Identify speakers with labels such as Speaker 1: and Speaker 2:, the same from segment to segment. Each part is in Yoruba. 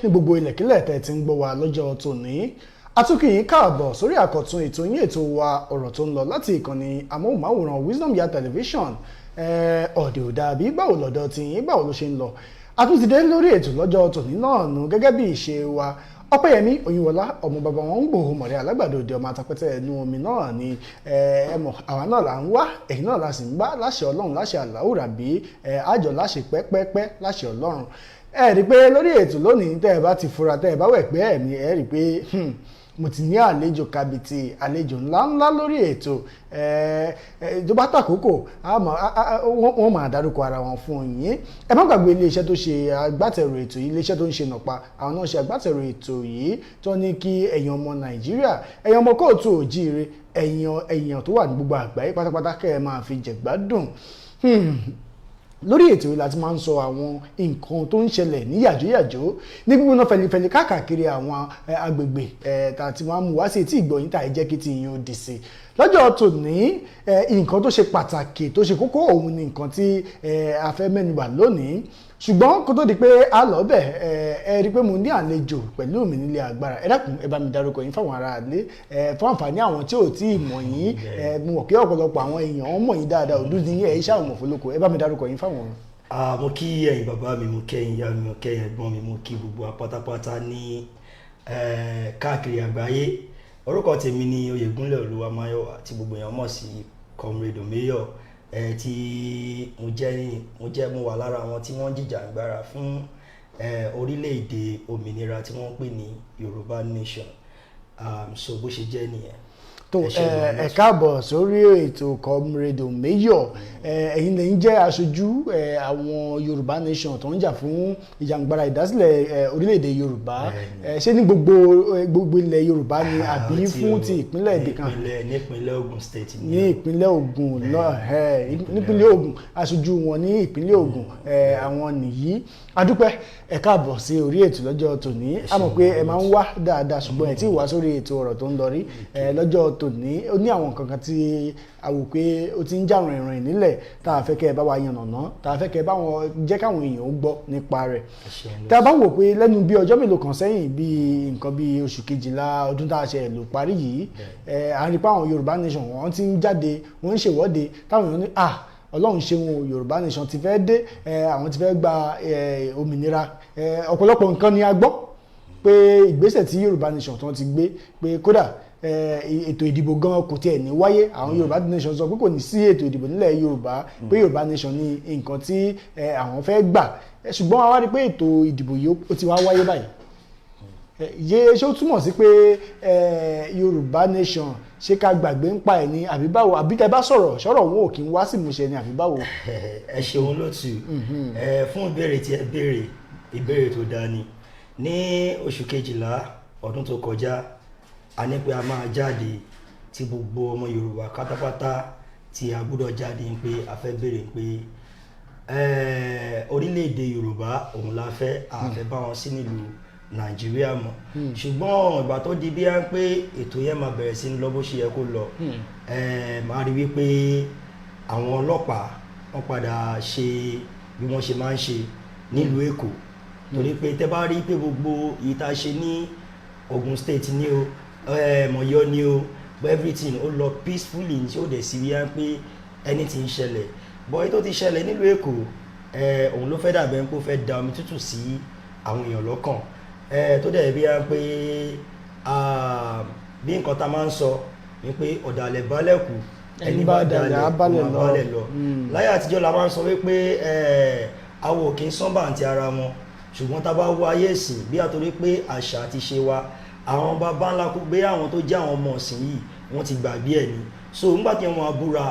Speaker 1: Ní gbogbo ilẹ̀kílẹ̀ tẹ̀ tí ń gbọ́ wa lọ́jọ́ tòní, a tún kí yín káàbọ̀ sórí àkọ́tún ètò yín, ètò wa, Ọ̀rọ̀ tó ń Lọ, láti ìkànnì amóhùnmáwòrán Wisdom Yard Television. Ọ̀dẹ̀ ò dàbí báwo lọ́dọ̀ tí yín, báwo ló ṣe ń lọ? A tún ti dé lórí ètò lọ́jọ́ tòní náà nù gẹ́gẹ́ bí ìṣe wa. Ọpẹ́yẹmí Oyinwọlá, ọmọ bàbá wọn ń gbòho mọ̀rẹ́ alágbàdo òde, ọmọ atapẹ́tẹ́ ẹnu omi náà ni. Ẹ mọ̀, àwa náà là ń wá, ẹ̀yin náà la sì ń bá láṣẹ Ọlọ́run, láṣẹ àláwùrà bí àjọ láṣẹ pẹ́pẹ́pẹ́ láṣẹ Ọlọ́run. Ẹ rí i pé lórí ètò lónìí, tẹ́ ẹ bá ti fura, tẹ́ ẹ bá wẹ̀ pé ẹ̀mí, ẹ rí i pé mo ti ní àlejò kàbìtì, àlejò ńláńlá lórí ètò. Tó bá tàkókò, wọ́n máa dárúkọ ara wọn fún yín. Ẹ má gbàgbé iléeṣẹ́ tó ṣe agbátẹrù ètò yìí, iléeṣẹ́ tó ń ṣe nàpa, àwọn náà ṣe agbátẹrù ètò yìí, tó ní kí ẹ̀yin ọmọ Nàìjíríà, ẹ̀yin ọmọ káàárọ̀ oòjíire, ẹ̀yin èèyàn tó wà ní gbogbo àgbáyé pátápátá, kẹ́ ẹ máa fi jẹ̀gbádùn. Lórí ètò yìí láti máa ń sọ àwọn nǹkan tó ń ṣẹlẹ̀ ní yàjóyàjó, ní gbígbóná fẹlifẹli káàkiri àwọn agbègbè tá a ti máa ń mú wá sí etí ìgbọ̀yìn, tá a jẹ́ kí ti yín ó dì sí. Lọ́jọ́ tòní, nǹkan tó ṣe pàtàkì, tó ṣe kókó, òun ni nǹkan tí a fẹ́ mẹ́nubà lónìí. Ṣùgbọ́n kó tó di pé a lọ bẹ̀, ẹ rí i pé mo ní àlejò pẹ̀lú mi nílé agbára. Ẹ dákun, ẹ bá mi dárúkọ yín fáwọn ará ilé, fún àǹfààní àwọn tí ò tí ì mọ̀ yín. Mo mọ̀ pé ọ̀pọ̀lọpọ̀ àwọn èèyàn mọ̀ yín dáadáa, òdú ní ẹ̀ iṣẹ́ àwọn òfólókò. Ẹ bá mi dárúkọ yín fáwọn.
Speaker 2: Mo kí ẹ̀yin bàbá mi, mo kí ẹ̀yin ìyá mi, mo kí ẹ̀yin ẹ̀gbọ́n mi, mo kí gbogbo wa pátápátá ní káàkiri àgbáyé. Orúkọ tèmi ni Oyègúnlẹ̀ Olúwamáyọ̀wá, tí gbogbo èèyàn mọ̀ sí Comrade Omeyo, tí mo jẹ́ mo wà lára àwọn tí wọ́n jìjàǹgbara fún orílẹ̀-èdè òmìnira tí wọ́n ń pè ní Yorùbá Nation. So bó ṣe jẹ́ nìyẹn.
Speaker 1: Tó
Speaker 2: Ẹ ṣé gan-an.
Speaker 1: Ẹ káàbọ̀ sórí ètò, Comrade Omeyo. Ẹ̀yin lè ń jẹ́ aṣojú àwọn Yorùbá Nation tó ń jà fún ìjàǹgbara ìdásílẹ̀ orílẹ̀-èdè Yorùbá. Ṣé ní gbogbo ilẹ̀ Yorùbá ni àbí fún ti ìpínlẹ̀ ibì kan?
Speaker 2: Nípínlẹ̀ Ògùn State.
Speaker 1: Ní ìpínlẹ̀ Ògùn lọ, nípínlẹ̀ Ògùn, aṣojú wọn ní ìpínlẹ̀ Ògùn, àwọn nìyí. Adúpẹ́, ẹ káàbọ̀ sí orí ètò lọ́jọ́ tòní. A mọ̀ pé ẹ máa ń wá dáadáa, ṣùgbọ́n ẹ tí ì wá sórí ètò Ọ̀rọ̀ tó ń Lọ rí. Lọ́jọ́ tòní, ó ní àwọn nǹkan kan tí a wò pé ó ti ń jà rìnrìn nílẹ̀, tá a fẹ́ kẹ́ ẹ bá wa yànnàná, tá a fẹ́ kẹ́ ẹ bá wọn jẹ́ káwọn èèyàn ó gbọ́ nípa rẹ̀. Tá a bá wò pé lẹ́nu bí ọjọ́ mélòó kan sẹ́yìn, bí nǹkan bí oṣù kejìlá ọdún tá a ṣe lò parí yìí, à ń rí pé àwọn Yorùbá Nation, wọ́n ti ń jáde, wọ́n ń ṣèwọ́de, táwọn èèyàn ní, "Ah, Ọlọ́run ṣeun o, Yorùbá Nation ti fẹ́ dé, àwọn ti fẹ́ gba òmìnira." Ọ̀pọ̀lọpọ̀ nǹkan ni a gbọ́ pé ìgbésẹ̀ tí Yorùbá Nation tó ti gbé, pé kódà ètò ìdìbò gan kò tiẹ̀ ní wáyé. Àwọn Yorùbá Nation sọ pé kò ní sí ètò ìdìbò nílẹ̀ Yorùbá, pé Yorùbá Nation ní nǹkan tí àwọn fẹ́ gbà. Ṣùgbọ́n a wá rí pé ètò ìdìbò yìí, ó ti wá wáyé báyìí. Yé, ṣé ó túmọ̀ sí pé Yorùbá Nation, ṣé ká gbàgbé ń pa ẹ̀ ní, àbí báwo? Àbí tẹ bá sọ̀rọ̀ sọ̀rọ̀, wọn ò kí ń wá sí ìmúṣẹ ni, àbí báwo?
Speaker 2: Ẹ ṣeun lótú ẹ fún ìbéèrè tí ẹ béèrè. Ìbéèrè tó dáa ni. Ní oṣù kejìlá ọdún tó kọjá, a ní pé a máa jáde, tí gbogbo ọmọ Yorùbá pátápátá tí a gbọ́dọ̀ jáde, pé a fẹ́ béèrè pé orílẹ̀-èdè Yorùbá òun la fẹ́, a fẹ́ bá wọn sí nílùú Nàìjíríà mọ́. Ṣùgbọ́n ìgbà tó di bí wọ́n pé ètò yẹn máa bẹ̀rẹ̀ sí ní lọ bó ṣe yẹ kó lọ, máa rí wípé àwọn ọlọ́pàá, wọ́n padà ṣe bí wọ́n ṣe máa ń ṣe nílùú Èkó, torí pé tẹ́ bá rí pé gbogbo èyí tá a ṣe ní Ogun State ní o, Ọ̀yọ́ ní o, everything ó lọ peacefully, tí ó dẹ̀ sí wíyá pé anything ṣẹlẹ̀. But èyí tó ti ṣẹlẹ̀ nílùú Èkó, òun ló fẹ́ dàbẹ̀ pé ó fẹ́ da omi tútù sí àwọn èèyàn lọ́kàn, tó dẹ̀ bí wá pé bí nǹkan tá a máa ń sọ ni pé ọ̀dàlẹ̀ balẹ̀ kù,
Speaker 1: ẹni bá dalẹ̀ á balẹ̀ lọ.
Speaker 2: Balẹ̀ lọ. Láyé àtijọ́ la máa ń sọ wípé awo kì í sán bàǹtí ara wọn, ṣùgbọ́n tá a bá wo ayé ìsìn, bí a torí pé àṣà àti ṣe wa, àwọn bàbá ńlá kó gbé, àwọn tó jẹ́ àwọn ọmọ ọ̀sìn yìí, wọ́n ti gbàgbé ẹ̀ ni. So nígbà tí wọ́n máa búra,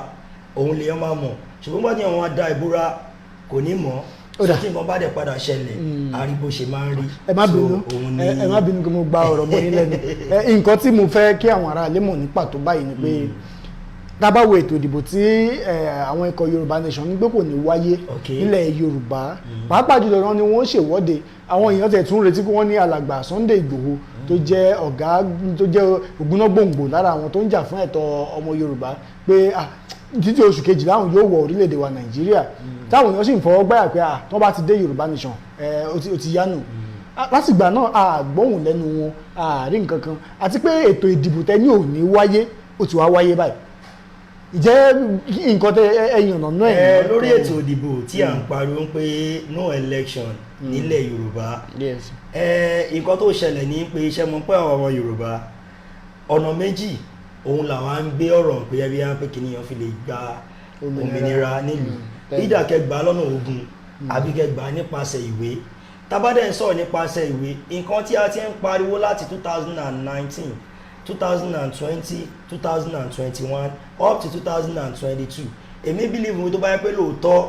Speaker 2: òun lè máa mọ̀, ṣùgbọ́n nígbà tí wọ́n máa da ìbúra, kò ní mọ̀.
Speaker 1: Ó dà.
Speaker 2: So tí nǹkan bá dẹ̀ padà ṣẹlẹ̀, a rí bó ṣe máa ń rí.
Speaker 1: Ẹ má
Speaker 2: So,
Speaker 1: bínú.
Speaker 2: Òun ni
Speaker 1: Ẹ má bínú kí mo gba ọ̀rọ̀ mọ́ yín lẹ́nu. Nǹkan tí mo fẹ́ kí àwọn ará ilé mọ̀ ní pàtó báyìí ni pé tá a bá wo ètò ìdìbò tí àwọn ikọ̀ Yorùbá Nation ní pé kò ní wáyé nílẹ̀ Yorùbá, pàápàá jùlọ náà ni wọ́n ṣèwọ́de, àwọn èèyàn tẹ̀ tún retí pé wọ́n ní alàgbà Sunday Ìgbòho, tó jẹ́ ọ̀gá, tó jẹ́ ògúnnágbòǹgbò lára àwọn tó ń jà fún ẹ̀tọ́ ọmọ Yorùbá, pé ah, títí oṣù kejìlá àwọn yóò wọ orílẹ̀-èdè wa Nàìjíríà, táwọn èèyàn sì ń fọwọ́ gbáyà pé ah, tó bá ti dé, Yorùbá Nation ó ti yánu. Látìgbà náà a gbóhùn lẹ́nu wọn, a rí nǹkan kan, àti pé ètò ìdìbò tẹ ní ò ní wáyé, ó ti wá wáyé báyìí. Ìjẹ́ nǹkan tẹ ẹ̀yìn ọ̀nà náà?
Speaker 2: Ẹ lórí ètò ìdìbò tí à ń pariwo pé no election nílẹ̀ Yorùbá, ẹ nǹkan tó ṣẹlẹ̀ ní pé iṣẹ́ mọ̀ pé àwọn ọmọ Yorùbá, ọ̀nà méjì òun làwọn ń gbé ọ̀rọ̀ pé ẹbí á pé kìnìyàn fi lè gba òmìnira nílùú. Ìdá kẹgbà lọ́nà ogun àbí kẹgbà nípasẹ̀ ìwé. Tábàdẹ̀ ń sọ̀rọ̀ nípasẹ̀ ìwé, nǹkan tí a ti ń pariwo láti 2019, 2020, 2021 up to 2022, èmi believe tó bá yẹ pé lóòótọ́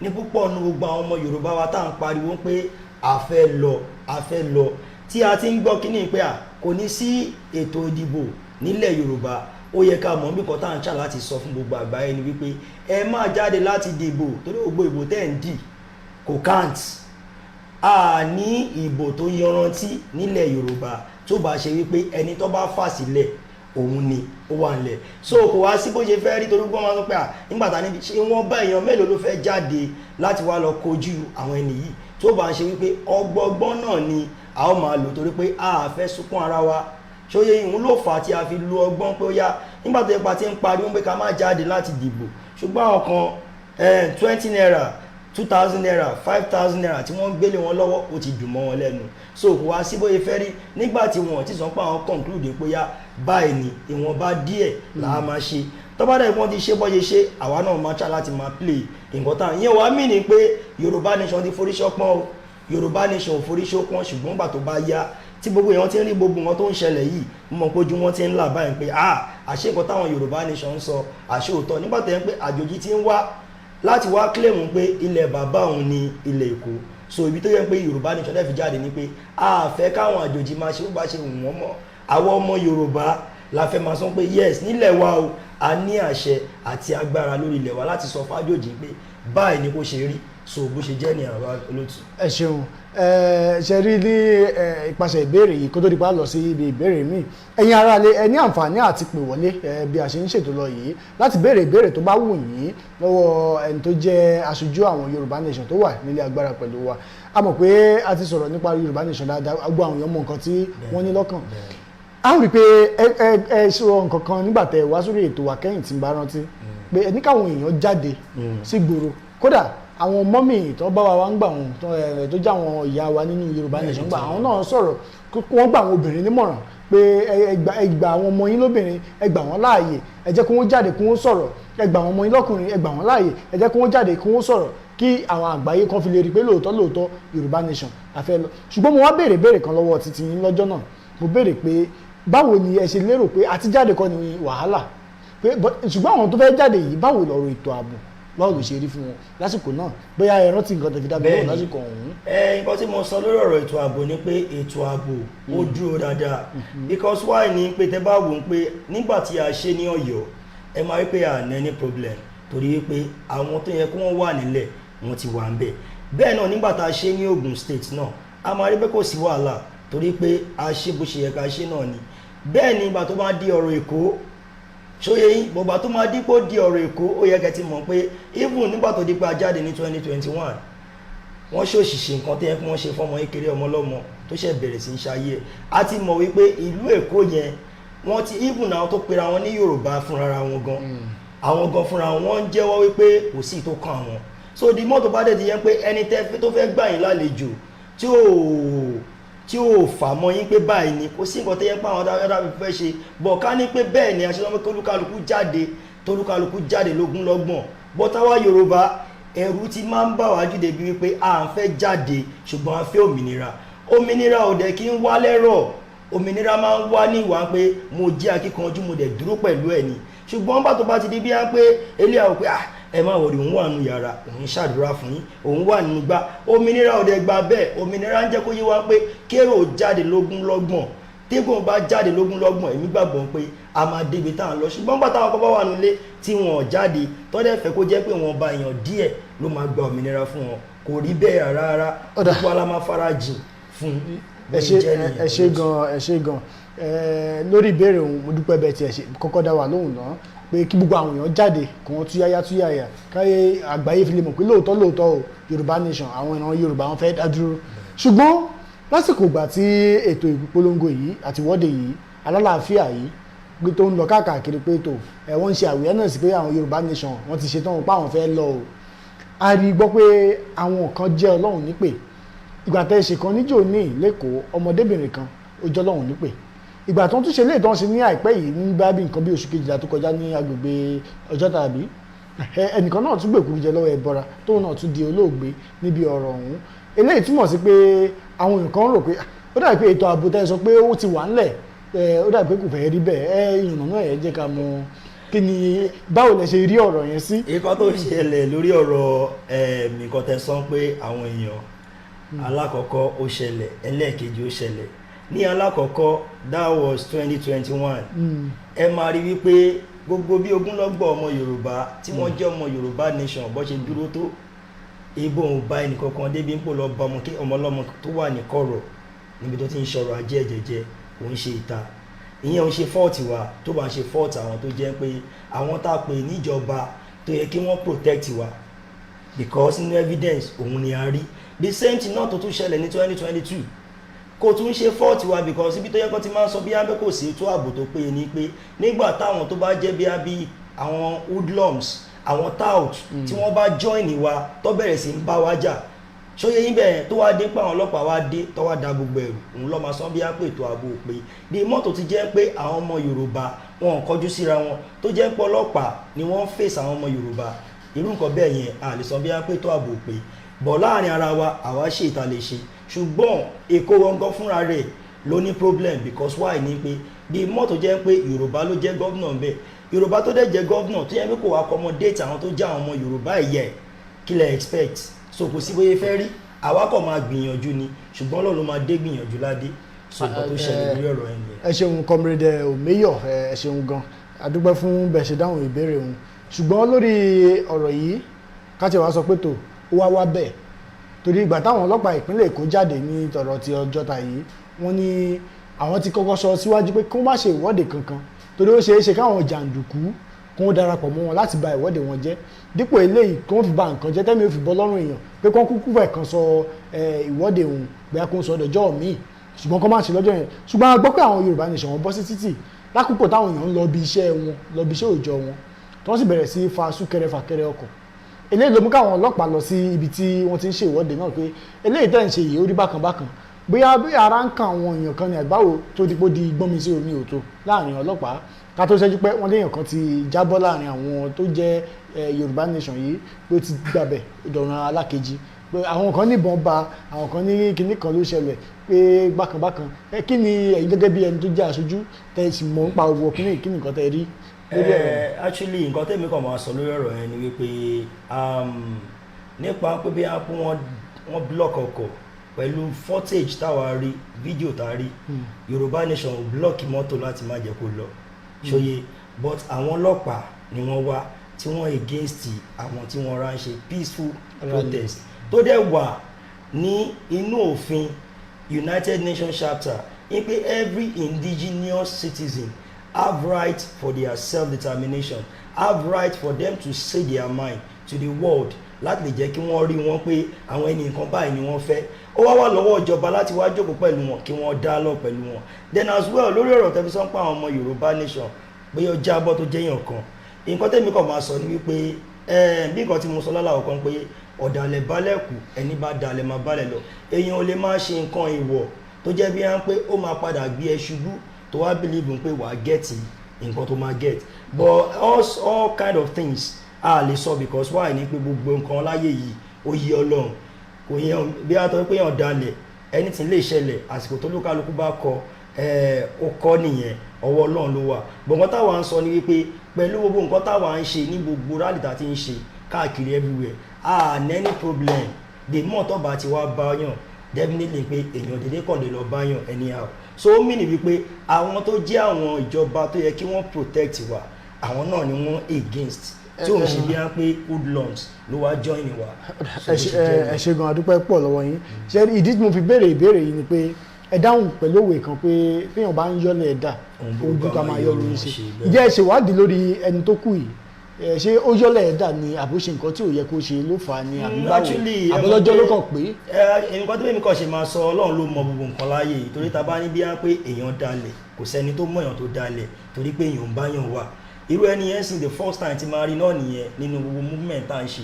Speaker 2: ní púpọ̀ nu gbogbo àwọn ọmọ Yorùbá wa tá à ń pariwo pé a fẹ́ lọ, a fẹ́ lọ, tí a ti ń gbọ́ kínní pé à kò ní sí ètò ìdìbò nílẹ̀ Yorùbá, ó yẹ ká mọ̀ bí kan tá à ń ṣà láti sọ fún gbogbo àgbáyé ni wípé ẹ máa jáde láti dìbò, torí gbogbo ìbò tẹ́ ń dì kò count. A ní ìbò tó yanrantí nílẹ̀ Yorùbá tó bá ṣe wípé ẹni tó bá fà sílẹ̀ òun ni ó wà nílẹ̀. So kò wá sí bó ṣe fẹ́ rí, torí gbọ́n máa sọ pé à nígbà tá níbi ṣé wọ́n bá èèyàn mélòó ló fẹ́ jáde láti wá lọ kojú àwọn ẹni yìí, tó bá ń ṣe wípé ọgbọgbọ́n náà ni a ó máa lò, torí pé a fẹ́ sunkún ara wa. Ṣóyè ìhun ló fà á tí a fi lo ọgbọ́n pé ó yá, nígbà tó yẹ pa ti ń pariwo pé ká má jáde láti dìbò, ṣùgbọ́n àwọn kan 20 naira, ₦2,000, ₦5,000 tí wọ́n ń gbélé wọn lọ́wọ́, ó ti dùn mọ́ wọn lẹ́nu. So kò wá sí bóyá fẹ́ rí nígbà tí wọ́n ti sọ pé àwọn conclude pé yá báyìí ni, ìwọ̀nba díẹ̀ là á máa ṣe. Tọ́ba dẹ̀ wọ́n ti ṣe bọ́ ṣe ṣe, àwa náà máa try láti máa play nǹkan táwọn ìyẹn wàá mí ni pé Yorùbá Nation ti forí ṣọpọ́n o. Yorùbá Nation ò forí ṣọpọ́n, ṣùgbọ́n gbà tó bá yá tí gbogbo èèyàn ti ń rí gbogbo nǹkan tó ń ṣẹlẹ̀ yìí, mo mọ̀ pé ojú wọn ti ń là báyìí pé ah, àṣé nǹkan táwọn Yorùbá Nation ń sọ, àṣé òótọ́, nígbà tó yẹn pé àjòjì ti ń wá láti wá claim pé ilẹ̀ bàbá òun ni ilẹ̀ Èkó. So ibi tó yẹ pé Yorùbá Nation dẹ̀ fi jáde ni pé a fẹ́ káwọn àjòjì máa ṣe bó bá ṣe wù wọ́n mọ́. Àwọn ọmọ Yorùbá la fẹ́ máa sọ pé yes, nílẹ̀ wa o, a ní àṣẹ àti agbára lórí ilẹ̀ wa láti sọ fájòjì pé báyìí ni kò ṣe rí. So bó ṣe jẹ́ ní àbá, olótù.
Speaker 1: Ẹ ṣeun. Ẹ ṣe rí ní ìpasẹ̀ ìbéèrè yìí, kó tó di pa lọ sí ibi ìbéèrè míì, ẹ̀yin aráalé, ẹ ní àǹfààní àti pè wọlé bí a ṣe ń ṣètò lọ yìí láti béèrè ìbéèrè tó bá wù yín lọ́wọ́ ẹni tó jẹ́ aṣojú àwọn Yorùbá Nation tó wà nílé agbára pẹ̀lú wa. A mọ̀ pé a ti sọ̀rọ̀ nípa Yorùbá Nation dáadáa, gbogbo àwọn èèyàn mọ̀ nǹkan tí wọ́n ní lọ́kàn. A ó rí i pé ẹ sọ nǹkan kan nígbà tẹ wá sórí ètò wa kẹ́yìn tí ń bá rántí, pé ẹ ní káwọn èèyàn jáde sí gbòòrò. Kódà àwọn mummy tó bá wa wá ń gbà wọn tó jẹ́ àwọn ìyá wa nínú Yorùbá Nation gbà, àwọn náà sọ̀rọ̀, wọ́n gbà àwọn obìnrin nímọ̀ràn pé ẹ gbà àwọn ọmọ yín lóbìnrin, ẹ gbà wọ́n láàyè, ẹ jẹ́ kí wọ́n jáde kí wọ́n sọ̀rọ̀. Ẹ gbà àwọn ọmọ yín lọ́kùnrin, ẹ gbà wọ́n láàyè, ẹ jẹ́ kí wọ́n jáde kí wọ́n sọ̀rọ̀, kí àwọn àgbáyé kan fi lè rí i pé lóòótọ́ lóòótọ́ Yorùbá Nation a fẹ́ lọ. Ṣùgbọ́n mo wá béèrè béèrè kan lọ́wọ́ títí yín lọ́jọ́ náà. Mo béèrè pé báwo ni ẹ ṣe lérò pé àtijáde kọ́ ni wàhálà pé, ṣùgbọ́n àwọn tó fẹ́ jáde yìí, báwo lọ̀rọ̀ ètò ààbò, báwo ló ṣe rí fún wọn lásìkò náà? Bóyá ẹ rántí nǹkan tẹ́ fi dábìí lọ́wọ́ lásìkò ọ̀hún.
Speaker 2: Ẹ nǹkan tí mo sọ lórí ọ̀rọ̀ ètò ààbò ni pé ètò ààbò ó dúró dáadáa, because why ni pé tẹ́ bá wò ó pé nígbà tí a ṣe ní Ọ̀yọ́, ẹ máa rí pé a ní any problem, torí pé àwọn tó yẹ kí wọ́n wà nílẹ̀, wọ́n ti wà ń bẹ̀. Bẹ́ẹ̀ náà nígbà tá a ṣe ní Ogun State náà, a máa rí pé kò sí wàhálà, torí pé a ṣe bó ṣe yẹ ká ṣe náà ni. Bẹ́ẹ̀ ni ìgbà tó bá di ọ̀rọ̀ Èkó, ṣóyè yín, gbogbo tó máa dípò di ọ̀rọ̀ Èkó, ó yẹ kẹ́ ti mọ̀ pé even nígbà tó di pé a jáde ní 2021, wọ́n ṣòṣìṣe nǹkan tó yẹ kí wọ́n ṣe fọ́mọ kékeré, ọmọ ọlọ́mọ tó ṣẹ̀ bẹ̀rẹ̀ sí í ṣayé ẹ̀. A ti mọ̀ wípé ìlú Èkó yẹn, wọ́n ti even àwọn tó pera wọn ní Yorùbá fúnra wọn gan, àwọn gan fúnra wọn, wọ́n ń jẹ́wọ́ wípé kò sí tó kàn wọ́n. So di mọ́tò bá dẹ̀ ti yẹn pé ẹni tẹ́ tó fẹ́ gbà yín lálejò tí ò fà mọ́ yín pé báyìí ni, kò sí nǹkan tó yẹ pé àwọn dáadáa fi fẹ́ ṣe bọ̀ ká ní pé bẹ́ẹ̀ ni aṣọ pé kólúkálukú jáde, tólúkálukú jáde lógún lọ́gbọ̀n bọ́táwá Yorùbá, ẹ̀rù ti máa ń bà wá jù débi wípé à ń fẹ́ jáde, ṣùgbọ́n a fẹ́ òmìnira. Òmìnira ò dẹ̀ kí ń wá lẹ́rọ̀, òmìnira máa ń wá ní ìwà pé mo jẹ́ akíkanjú, mo dẹ̀ dúró pẹ̀lú ẹ̀ ni. Ṣùgbọ́n bá tó bá ti di bí wọ́n pé eléyàwó pé ah, ẹ má worry, òun wà nínú yàrá, òun ṣàdúrà fún yín, òun wà nínú gbá, òmìnira ò dẹ̀ gba bẹ́ẹ̀. Òmìnira ń jẹ́ kó yé wa pé kérò jáde lógún lọ́gbọ̀n, tégùn bá jáde lógún lọ́gbọ̀n, èmi gbàgbọ́ pé a máa débi tá à ń lọ. Ṣùgbọ́n gbà táwọn kan bá wà nílé tí wọn ò jáde, tọ́dẹ̀ fẹ́ kó jẹ́ pé wọn ba èèyàn díẹ̀ ló máa gba òmìnira fún wọn, kò rí bẹ́ẹ̀ rárá.
Speaker 1: Ó dà.
Speaker 2: Gbogbo ala máa farajìn fún.
Speaker 1: Ẹ ṣe, ẹ ṣe gan, ẹ ṣe gan. Lórí ìbéèrè òun, mo dúpẹ́ bẹ́ẹ̀ tí ẹ ṣe kọ́kọ́ dá wa lóhùn náà pé kí gbogbo àwọn èèyàn jáde, kí wọ́n túyáyá túyáyá, káyé àgbáyé fi lè mọ̀ pé lóòótọ́ lóòótọ́ o, Yorùbá Nation, àwọn ìran Yorùbá wọn fẹ́ dá dúró. Ṣùgbọ́n Lásìkò ìgbà tí ètò ìpolongo yìí àti ìwọ́de yìí alálàáfíà yìí pé tó ń lọ káàkiri, pé tó ẹ wọ́n ń ṣe awareness pé àwọn Yorùbá Nation wọ́n ti ṣetán pé àwọn fẹ́ lọ o, a rí gbọ́ pé àwọn kan jẹ́ Ọlọ́run nípè. Ìgbà tẹ́ ẹ ṣe kan níjò ní lẹ́kọ̀ọ́, ọmọdébìnrin kan ó jẹ́ Ọlọ́run nípè. Ìgbà tó ń tún ṣe léè tó ń ṣe ní àìpẹ́ yìí, ní bá bí nǹkan bí oṣù 12 tó kọjá, ní agbègbè Ọjọ́ta, àbí ẹnìkan náà tún gbèkúrú jẹ lọ́wọ́ ẹbọra, tóun náà tún di olóògbé níbi ọ̀rọ̀ ọ̀hún. Eléyìí túmọ̀ sí pé àwọn èèyàn kan rò pé ó dàbí pé ètò ààbò tẹ́ ẹ sọ pé ó ti wà ńlẹ̀, ó dàbí pé kò fẹ́ rí bẹ́ẹ̀. Ẹ ìyànnà náà, ẹ jẹ́ ká mọ̀ kí ni, báwo lẹ ṣe rí ọ̀rọ̀ yẹn sí.
Speaker 2: Nǹkan tó ṣẹlẹ̀ lórí ọ̀rọ̀ nǹkan tẹ́ sọ pé àwọn èèyàn, alákọ̀ọ́kọ́ ó ṣẹlẹ̀, ẹlẹ́ẹ̀kejì ó ṣẹlẹ̀. Ní alákọ̀ọ́kọ́, that was 2021. Ẹ máa rí wípé gbogbo bí ogúnlọ́gbọ̀ ọmọ Yorùbá tí wọ́n jẹ́ ọmọ Yorùbá Nation bó ṣe dúró tó, ibo ò bá ẹnìkankan débi ń pò lọ bá ọmọ kí ọmọ ọlọ́mọ tó wà ní kọ̀rọ̀ níbi tó ti ń ṣọrọ̀ ajé ẹ̀jẹ̀jẹ̀. Kò ń ṣe ìta, ìyẹn ò ń ṣe fault wa. Tó bá ń ṣe fault àwọn tó jẹ́ pé àwọn tá a pè níjọba tó yẹ kí wọ́n protect wa, because nínú evidence òun ni a rí. The same thing náà tó tún ṣẹlẹ̀ ní 2022, kò tún ṣe fault wa, because ibi tó yẹ kó ti máa ń sọ bí abẹ́ kò sí ètò ààbò tó péye ni pé nígbà táwọn tó bá jẹ́ bí abí àwọn hoodlums, àwọn tout, tí wọ́n bá join wa, tó bẹ̀rẹ̀ sí ń bá wa jà, ṣóyè yín bẹ́ẹ̀, tó wá dé pé àwọn ọlọ́pàá wá dé, tó wá da gbogbo ẹ̀rù, òun lọ́ máa sọ bí á pè ètò ààbò pé bí mọ́tò ti jẹ́ pé àwọn ọmọ Yorùbá wọn ò kọjú síra wọn, tó jẹ́ pé ọlọ́pàá ni wọ́n ń fèsì àwọn ọmọ Yorùbá, irú nǹkan bẹ́ẹ̀ yẹn, a lè sọ bí á pè ètò ààbò pé bọ̀ láàrin ara wa. Àwa ṣe ìta lè ṣe, ṣùgbọ́n Èkó gangan fúnra rẹ̀ ló ní problem. Because why ni pé bí mọ́tò jẹ́ pé Yorùbá ló jẹ́ governor bẹ́ẹ̀, Yorùbá tó dẹ̀ jẹ́ governor, tó yẹ pé kò accommodate àwọn tó jẹ́ àwọn ọmọ Yorùbá ẹ̀yẹ, kí lẹ expect? So kò sí bóyá fẹ́ rí, àwa kò máa gbìyànjú ni, ṣùgbọ́n Ọlọ́run ló máa dé gbìyànjú ládé. So nǹkan tó ṣẹlẹ̀ lórí ọ̀rọ̀ ẹ̀ nìyẹn.
Speaker 1: Ẹ ṣeun, Comrade Omeyo, ẹ ṣeun gan, adúpẹ́ fún bẹ́ẹ̀ ṣe dáhùn ìbéèrè òun. Ṣùgbọ́n lórí ọ̀rọ̀ yìí, káti wàá sọ pé tó ó wá wá bẹ́ẹ̀, torí ìgbà táwọn ọlọ́pàá ìpínlẹ̀ Èkó jáde ní tọ̀rọ̀ ti Ọjọ́ta yìí, wọ́n ní àwọn ti kọ́kọ́ sọ síwájú pé kí wọ́n má ṣe ìwọ́de kankan, torí ó ṣeé ṣe káwọn jàǹdùkú kí wọ́n darapọ̀ mọ́ wọn láti ba ìwọ́de wọn jẹ́, dípò eléyìí kí wọ́n fi ba nǹkan jẹ́, tẹ́mi ò fi bọ́ lọ́rùn èèyàn, pé kí wọ́n kúkú fẹ̀ kan sọ ìwọ́de òun, bóyá kó ń sọ ọdọ̀jọ́ míì, ṣùgbọ́n kó má ṣe lọ́jọ́ yẹn. Ṣùgbọ́n a gbọ́ pé àwọn Yorùbá Nation wọn bọ́ sí títì lákòókò táwọn èèyàn ń lọ bí iṣẹ́ wọn, lọ bí iṣẹ́ òòjọ́ wọn, tí wọ́n sì bẹ̀rẹ̀ sí fa súnkẹrẹ fàkẹrẹ ọkọ̀. Eléyìí ló mú káwọn ọlọ́pàá lọ sí ibi tí wọ́n ti ń ṣe ìwọ́de náà pé eléyìí tẹ̀ ń ṣe yìí, ó rí bákan bákan, bóyá bí ara ń kan àwọn èèyàn kan ní àgbáwo tó di pé ó di gbọ́nmi sí omi òtó láàrin ọlọ́pàá. Ká tó ṣẹ́jú pé wọ́n léèyàn kan ti jábọ́ láàrin àwọn tó jẹ́ Yorùbá Nation yìí, pé ó ti gbàbẹ̀ ìdọ̀rùn alákejì, pé àwọn kan níbọn ba àwọn kan ní kinní kan ló ṣẹlẹ̀, pé bákan bákan. Ẹ kí ni ẹ̀yin gẹ́gẹ́ bí ẹni tó jẹ́ aṣojú tẹ́ sì mọ̀ nípa owó kíní, kí ni nǹkan tẹ́ rí lórí ọ̀rọ̀?
Speaker 2: Actually, nǹkan tẹ́mi kàn máa sọ lórí ọ̀rọ̀ yẹn ni wípé nípa pé bí wọ́n block ọkọ̀, pẹ̀lú footage táwa rí, fídíò tá a rí, Yorùbá Nation ò block mọ́tò láti má jẹ́ kó lọ, ṣòye? But àwọn ọlọ́pàá ni wọ́n wá tí wọ́n against àwọn tí wọ́n rán ṣe peaceful
Speaker 1: Rally.
Speaker 2: protest, tó dẹ̀ wà ní inú òfin United Nations Charter ní pé every indigenous citizen have right for their self-determination, have right for them to say their mind to the world, láti lè jẹ́ kí wọ́n rí wọn pé àwọn ẹni nǹkan báyìí ni wọ́n fẹ́. Ó wá wà lọ́wọ́ ìjọba láti wá jókòó pẹ̀lú wọn, kí wọ́n dialogue pẹ̀lú wọn. Then as well, lórí ọ̀rọ̀ tẹlifíṣàn pa àwọn ọmọ Yorùbá Nation pé ó jábọ́ tó jẹ́yàn kan, nǹkan tẹ́mi kàn máa sọ ni wípé bí nǹkan tí mo sọ lálàó kan pé ọ̀dàlẹ̀ balẹ̀ kù, ẹni bá dalẹ̀ máa balẹ̀ lọ. Èèyàn ò lè máa ṣe nǹkan ìwọ̀ tó jẹ́ bí wọ́n pé ó máa padà gbé ẹ ṣubú, tó wá believe pé wàá get nǹkan tó máa get. But all kind of things a lè sọ, because why ni pé gbogbo nǹkan láyé yìí, ó yí Ọlọ́run, kò yẹn bí a tọ́ pé yàn dalẹ̀, anything lè ṣẹlẹ̀. Àsìkò tó lókàlùkù bá kọ ó kọ́ nìyẹn, ọwọ́ Ọlọ́run ló wà. Gbọ̀ngàn táwa ń sọ ni wípé pẹ̀lú gbogbo nǹkan táwa ń ṣe ní gbogbo rally tá a ti ń ṣe káàkiri everywhere, a ní any problem. The more tó bá ti wá báyàn, definitely pé èèyàn dédé kàn lè lọ báyàn anyhow. So ó mean wípé àwọn tó jẹ́ àwọn ìjọba tó yẹ kí wọ́n protect wa, àwọn náà ni wọ́n against, tí òun ṣe bí wọ́n pé hoodlums ló wá join wa. So
Speaker 1: ẹ
Speaker 2: bó
Speaker 1: ṣe
Speaker 2: ṣe jẹ́
Speaker 1: ẹ ṣe gan, adúpẹ́ pọ̀ lọ́wọ́ yín. Ṣé ìdí tí mo fi béèrè ìbéèrè yìí ni pé ẹ dáhùn pẹ̀lú òwe kan pé téèyàn bá ń yọ́lẹ̀ ẹ̀dá,
Speaker 2: ohun
Speaker 1: ohun
Speaker 2: burúkú
Speaker 1: burúkú a máa yọ́ lórí ṣe.
Speaker 2: ṣe bẹ́ẹ̀.
Speaker 1: Ǹjẹ́ ẹ ṣèwádìí lórí ẹni tó kù yìí? Ṣé ó yọ́lẹ̀ ẹ̀dà ni, àbó ṣe nǹkan tí ò yẹ kó ṣe ló fà á ni, àbí báwo?
Speaker 2: Actually, ẹ mọ̀
Speaker 1: Àbọ̀lọ́jọ́ ló
Speaker 2: pé-
Speaker 1: kàn pé.
Speaker 2: Nǹkan tó bẹ́ẹ̀ mi kàn ṣe máa sọ, Ọlọ́run ló mọ gbogbo nǹkan láàyè yìí, torí ta bá ní bí á pé èèyàn dalẹ̀, kò sẹ́ni tó mọ̀ èèyàn tó dalẹ̀, torí pé èèyàn ń báyàn wà. Irú ẹni yẹn sì, the first time tí máa rí náà nìyẹn nínú gbogbo movement tá à ń ṣe.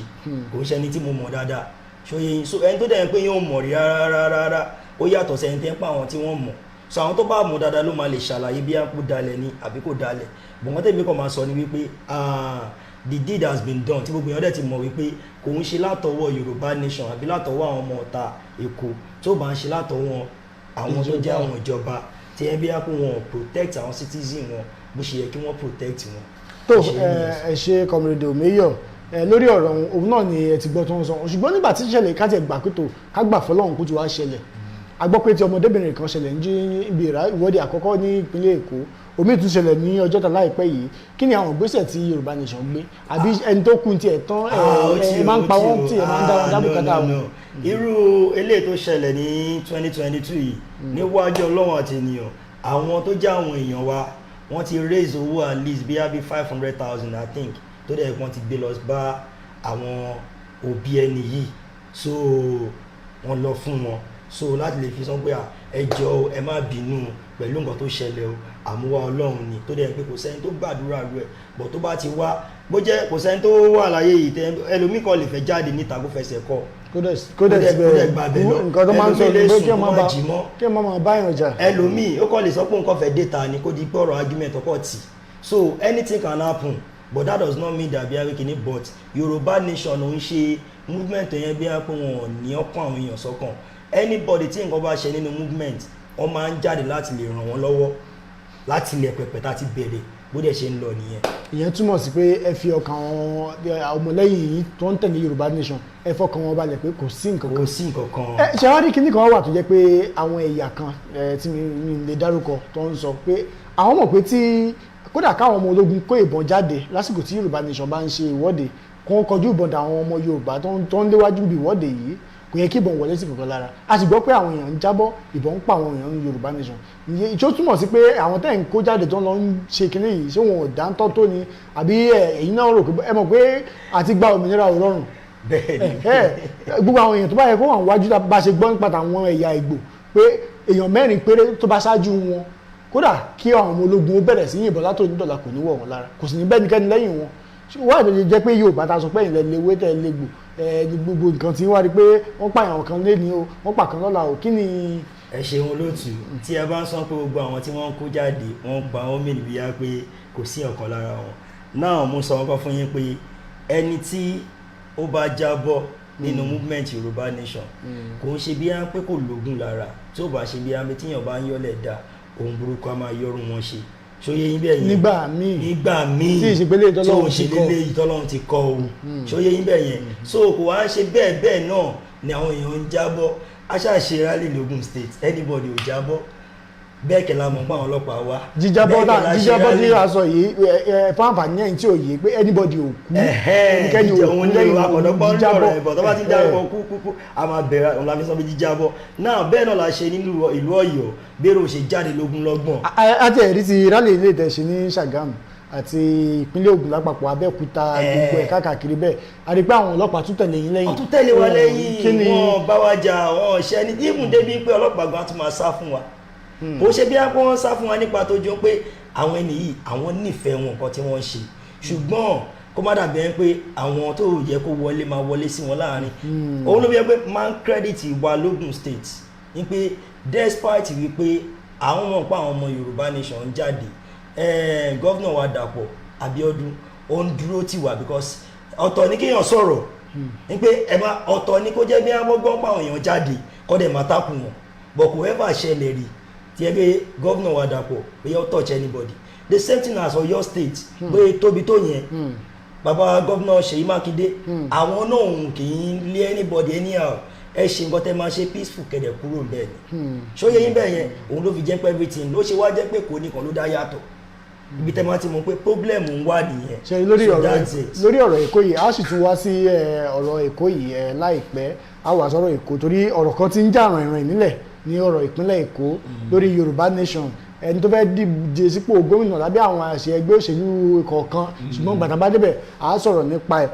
Speaker 2: Kò ń ṣe ẹni tí mo mọ̀ dáadáa, ṣòye yín? So ẹni tó dẹ̀ ń pé yóò mọ̀ rí rárá rárá rárá, ó yàtọ̀ sẹ́ni tẹ́ ń pa àwọn tí wọ́n mọ̀. So àwọn tó bá mọ̀ dáadáa ló máa lè ṣàlàyé bí á kó dalẹ̀ ni àbí kò dalẹ̀. Bọ̀wọ́n tẹ̀mí kàn máa sọ ni wípé, ah, the deed has been done, tí gbogbo èèyàn dẹ̀ ti mọ̀ wípé kò ń ṣe látọwọ́ Yorùbá Nation àbí látọwọ́ àwọn ọmọ ọ̀ta Èkó, tó bá ń ṣe látọwọ́ àwọn tó jẹ́ àwọn ìjọba tí ẹ bí á kó wọn protect àwọn citizen wọn bó ṣe yẹ kí wọ́n protect wọn.
Speaker 1: Tó
Speaker 2: Bó ṣe rí nìyẹn.
Speaker 1: Ẹ ṣe, Comrade Omeyo. Lórí ọ̀rọ̀ òun náà ni ẹ ti gbọ́ tó ń sọ, ṣùgbọ́n nígbà tí ìṣẹ̀lẹ̀ ká tiẹ̀ gbà pé tó ká gbà fọlọ́run kó ti wá ṣẹlẹ̀, a gbọ́ pé tí ọmọdébìnrin kan ṣẹlẹ̀ ní ibi ìwọ́de àkọ́kọ́ ní ìpínlẹ̀ Èkó, omi tún ṣẹlẹ̀ ní Ọjọ́ta láìpẹ́ yìí. Kí ni àwọn ìgbésẹ̀ tí Yorùbá Nation gbé? Àbí ẹni tó kú tiẹ̀ tán,
Speaker 2: Ah, ó
Speaker 1: ẹ
Speaker 2: ti
Speaker 1: máa ń
Speaker 2: o,
Speaker 1: pa
Speaker 2: ó ti
Speaker 1: wọ́n
Speaker 2: o.
Speaker 1: tí ẹ máa ń dá wọn
Speaker 2: Ah,
Speaker 1: dá bùkátà
Speaker 2: no,
Speaker 1: wọn?
Speaker 2: no, no. Irú eléyìí tó ṣẹlẹ̀ ní 2022 yìí, níwájú Ọlọ́run àti ènìyàn, àwọn tó jẹ́ àwọn èèyàn wa, wọ́n ti raise owó at least bí i 500,000, I think, tó dẹ̀ wọ́n ti gbé lọ bá àwọn òbí ẹni yìí. So wọ́n lọ fún wọn, so láti lè fi sọ pé, à, ẹ jọ̀ọ́, ẹ má bínú pẹ̀lú nǹkan tó ṣẹlẹ̀ o, àmúwá Ọlọ́run ni, tó dẹ̀ pé kò sẹ́ni tó gbàdúrà rẹ̀ bọ̀ tó bá ti wá, bó jẹ́ kò sẹ́ni tó wà láyé yìí tẹ ẹlòmíì kan lè fẹ́ jáde níta kó fẹsẹ̀ kọ,
Speaker 1: kó dẹ̀
Speaker 2: kó dẹ̀ gbàbẹ̀ lọ.
Speaker 1: Nǹkan tó máa ń sọ
Speaker 2: Ẹlòmíì lè
Speaker 1: ni pé
Speaker 2: sùn
Speaker 1: kí
Speaker 2: kó
Speaker 1: ẹ má
Speaker 2: má
Speaker 1: bá
Speaker 2: jí mọ́.
Speaker 1: kí ẹ má máa báyàn jà.
Speaker 2: Ẹlòmíì ó kàn lè sọ pé nǹkan fẹ́ déta ni, kó di pé ọ̀rọ̀ argument ọkọ̀ tì. So anything can happen, but that does not mean that bí akékinní. But Yorùbá Nation ò ń ṣe movement yẹn bí wọ́n pé wọn ò ní ọkàn àwọn èèyàn sọ́kàn. Anybody tí nǹkan bá ṣe nínú movement, wọ́n máa ń jáde láti lè ràn wọ́n lọ́wọ́ láti ilẹ̀ pẹ̀pẹ̀ tá a ti bẹ̀rẹ̀. Bó dẹ̀ ṣe ń lọ nìyẹn.
Speaker 1: Ìyẹn túmọ̀ sí pé ẹ fi ọkàn àwọn ọmọlẹ́yìn yìí tó ń tẹ̀lé Yorùbá Nation, ẹ fọkàn wọn balẹ̀ pé kò sí nǹkan kan.
Speaker 2: Kò sí nǹkan kan.
Speaker 1: Ẹ ṣe wá rí kinní kan wà tó jẹ́ pé àwọn ẹ̀yà kan tí mi lè dárúkọ tó ń sọ pé àwọn mọ̀ pé tí kódà káwọn ọmọ ológun kó ìbọn jáde lásìkò tí Yorùbá Nation bá ń ṣe ìwọ́de, kó ń kọjú ìbọn dà àwọn ọmọ Yorùbá tó ń léwájú bí ìwọ́de yìí, kò yẹ kí ìbọn wọlé sí kankan lára. A sì gbọ́ pé àwọn èèyàn ń jábọ́, ìbọn ń pa àwọn èèyàn ní Yorùbá Nation. Ìyẹn ìṣó túmọ̀ sí pé àwọn tẹ́ ń kó jáde tó ń lọ ń ṣe kinní yìí, ṣé wọn ò dáńtọ́ tó ni, àbí ẹ̀yin náà rò pé ẹ mọ̀ pé àti gba òmìnira ò rọrùn?
Speaker 2: Bẹ́ẹ̀ ni.
Speaker 1: Gbogbo àwọn èèyàn tó bá yẹ kó wà wájú, bá ṣe gbọ́ nípa tàwọn ẹ̀yà Ìgbò pé èèyàn mẹ́rin péré tó bá ṣáájú wọn, kódà kí àwọn ọmọ ológun ó bẹ̀rẹ̀ sí yìnbọn látòní dọ̀là, kò ní wọ̀ wọ́n lára, kò sì ní bẹ́ẹ̀ nikẹ́ni lẹ́yìn wọn. Wọ́n àti jẹ́ pé Yorùbá ta sọ pé ìlẹ̀ léwé tẹ̀ légbò ní gbogbo nǹkan tí wọ́n rí pé wọ́n pààyàn kan lé ní o, wọ́n pa kan lọ́la o, kí ni?
Speaker 2: Ẹ ṣeun, olóòtú. Tí ẹ bá ń sọ pé gbogbo àwọn tí wọ́n ń kó jáde wọ́n ń pa wọ́n mìíràn bíyà pé kò sí ọ̀kan lára wọn náà, mo sọ ọkọ fún yín pé ẹni tí ó bá jábọ́ nínú movement Yorùbá Nation, kò ń ṣe bí á ń pé kò lógún lára. Tí ó bá ṣe bí á ń pé tíyàn bá ń yọ́lẹ̀ dá ohun burúkú, á máa yọrù wọn ṣe. Ṣóyé yín bẹ́ẹ̀ yẹn?
Speaker 1: Nígbà míì.
Speaker 2: Nígbà míì.
Speaker 1: Tí ìṣèpele ìtọ́lọ́run
Speaker 2: tí ò ń
Speaker 1: ti
Speaker 2: ṣe
Speaker 1: kọ́.
Speaker 2: lélẹ́yìí tọ́lọ́run ti kọ́ o. Ṣóyé yín bẹ́ẹ̀ yẹn? So kò wá ń ṣe bẹ́ẹ̀ bẹ́ẹ̀ náà ni àwọn èèyàn ń jábọ́. Aṣáṣe rally l'Ogun State, anybody ò jábọ́. Bẹ́ẹ̀ kẹ́ la mọ̀ pé àwọn ọlọ́pàá wá.
Speaker 1: Jíjábọ́
Speaker 2: Bẹ́ẹ̀
Speaker 1: náà
Speaker 2: kẹ́ la ṣe
Speaker 1: jíjábọ́ tí
Speaker 2: rally.
Speaker 1: a sọ yìí, ẹ fún àǹfààní ẹ̀yìn tí ò yé pé anybody ò kú, ẹnikẹ́ni ò kú
Speaker 2: òun ní
Speaker 1: lẹ́yìn
Speaker 2: akọ̀dọ́gbọ́n ń
Speaker 1: jíjábọ́.
Speaker 2: lọ̀rọ̀ ẹ̀bọ̀ tó bá ti ń dárúkọ kú kú kú, a máa bẹ̀rẹ̀ òun la fi sọ pé jíjábọ́ náà. Bẹ́ẹ̀ náà la ṣe nínú ìlú Ọ̀yọ́, bẹ́ẹ̀rù ṣe jáde lógún lọ́gbọ̀n.
Speaker 1: Àti ẹ̀rí ti rally ilé ìtẹ̀sí ní Ṣàgámù àti ìpínlẹ̀ Ògùn lápapọ̀, Abẹ́òkúta, gbogbo ẹ̀ káàkiri bẹ́ẹ̀, a rí pé àwọn ọlọ́pàá tún tẹ̀lé yín lẹ́yìn.
Speaker 2: Wọ́n tún tẹ̀lé wa
Speaker 1: Kí
Speaker 2: lẹ́yìn
Speaker 1: ni?
Speaker 2: Wọ́n bá wa jà, wọ́n ṣẹ́ ní even débi pé ọlọ́pàá gan tún máa sá fún wa. Kò ṣe bí wọ́n sá fún wa nípa tó jọ pé àwọn ẹni yìí, àwọn nífẹ̀ẹ́ wọn, nǹkan tí wọ́n ń ṣe, ṣùgbọ́n kó má dàbí ẹni pé àwọn tó yẹ kó wọlé máa wọlé sí wọn láàrin. Òun ló fi yẹ pé man credit wa l'Ogun State ní pé despite wípé àwọn mọ̀ pé àwọn ọmọ Yorùbá Nation ń jáde, governor wa Dàpọ̀ Abíọ́dún, ó ń dúró tì wá, because ọ̀tọ̀ ní kéèyàn sọ̀rọ̀ ní pé ẹ má, ọ̀tọ̀ ní kó jẹ́ bí wọ́n gbọ́n pa àwọn èèyàn jáde kọ́ dẹ̀ máa takùn wọn, but kò ever ṣẹlẹ̀ rí tí ẹ pé governor wa Dàpọ̀ bóyá ó touch anybody. The same thing as Ọ̀yọ́ State, bóyá tóbi tó yẹn, bàbá governor Ṣèyí Mákindé, àwọn náà òun kì í lé anybody anyhow. Ẹ ṣe nǹkan tẹ́ máa ṣe peaceful kẹ̀dẹ̀ kúrò bẹ́ẹ̀ ni. Ṣóyè yín bẹ́ẹ̀ yẹn? Òun ló fi jẹ́ pé everything ló ṣe wá jẹ́ pé kò nìkan ló dá yàtọ̀. Ibi tẹ́ máa ti mọ̀ pé problem ń wà nìyẹn.
Speaker 1: Ṣe lórí
Speaker 2: So
Speaker 1: ọ̀rọ̀
Speaker 2: that's it.
Speaker 1: Lórí ọ̀rọ̀ Èkó yìí, a sì tún wá sí ọ̀rọ̀ Èkó yìí láìpẹ́. A wà sọ̀rọ̀ Èkó torí ọ̀rọ̀ kan ti ń jà rìnrìn nílẹ̀ ní ọ̀rọ̀ ìpínlẹ̀ Èkó lórí Yorùbá Nation. Ẹni tó fẹ́ díje sípò gómìnà lábẹ́ àwọn àṣẹ ẹgbẹ́ òṣèlú kọ̀ọ̀kan, ṣùgbọ́n gbàtà bá débẹ̀, à á sọ̀rọ̀ nípa ẹ̀.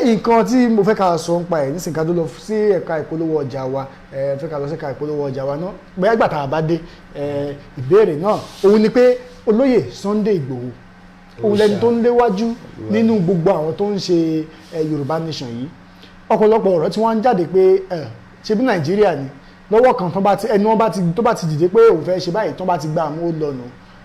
Speaker 1: Nǹkan tí mo fẹ́ ká sọ nípa ẹ̀ nísìnyí, ká tó lọ sí ẹ̀ka ìpolówó ọjà wa, fẹ́ ká lọ sí ẹ̀ka ìpolówó ọjà wa náà bóyá gbàtà bá dé. Ìbéèrè náà òun ni pé olóyè Sunday Ìgbòho, òun lẹni tó ń léwájú nínú gbogbo àwọn tó ń ṣe Yorùbá Nation yìí. Ọ̀pọ̀lọpọ̀ ọ̀rọ̀ tí wọ́n ń jáde pé ṣe bí Nàìjíríà ni lọ́wọ́ kan tó bá ti ẹni wọ́n bá ti tó bá ti dìde pé òun fẹ́ ṣe báyìí, tó bá ti gbà mú ó lọ́nu,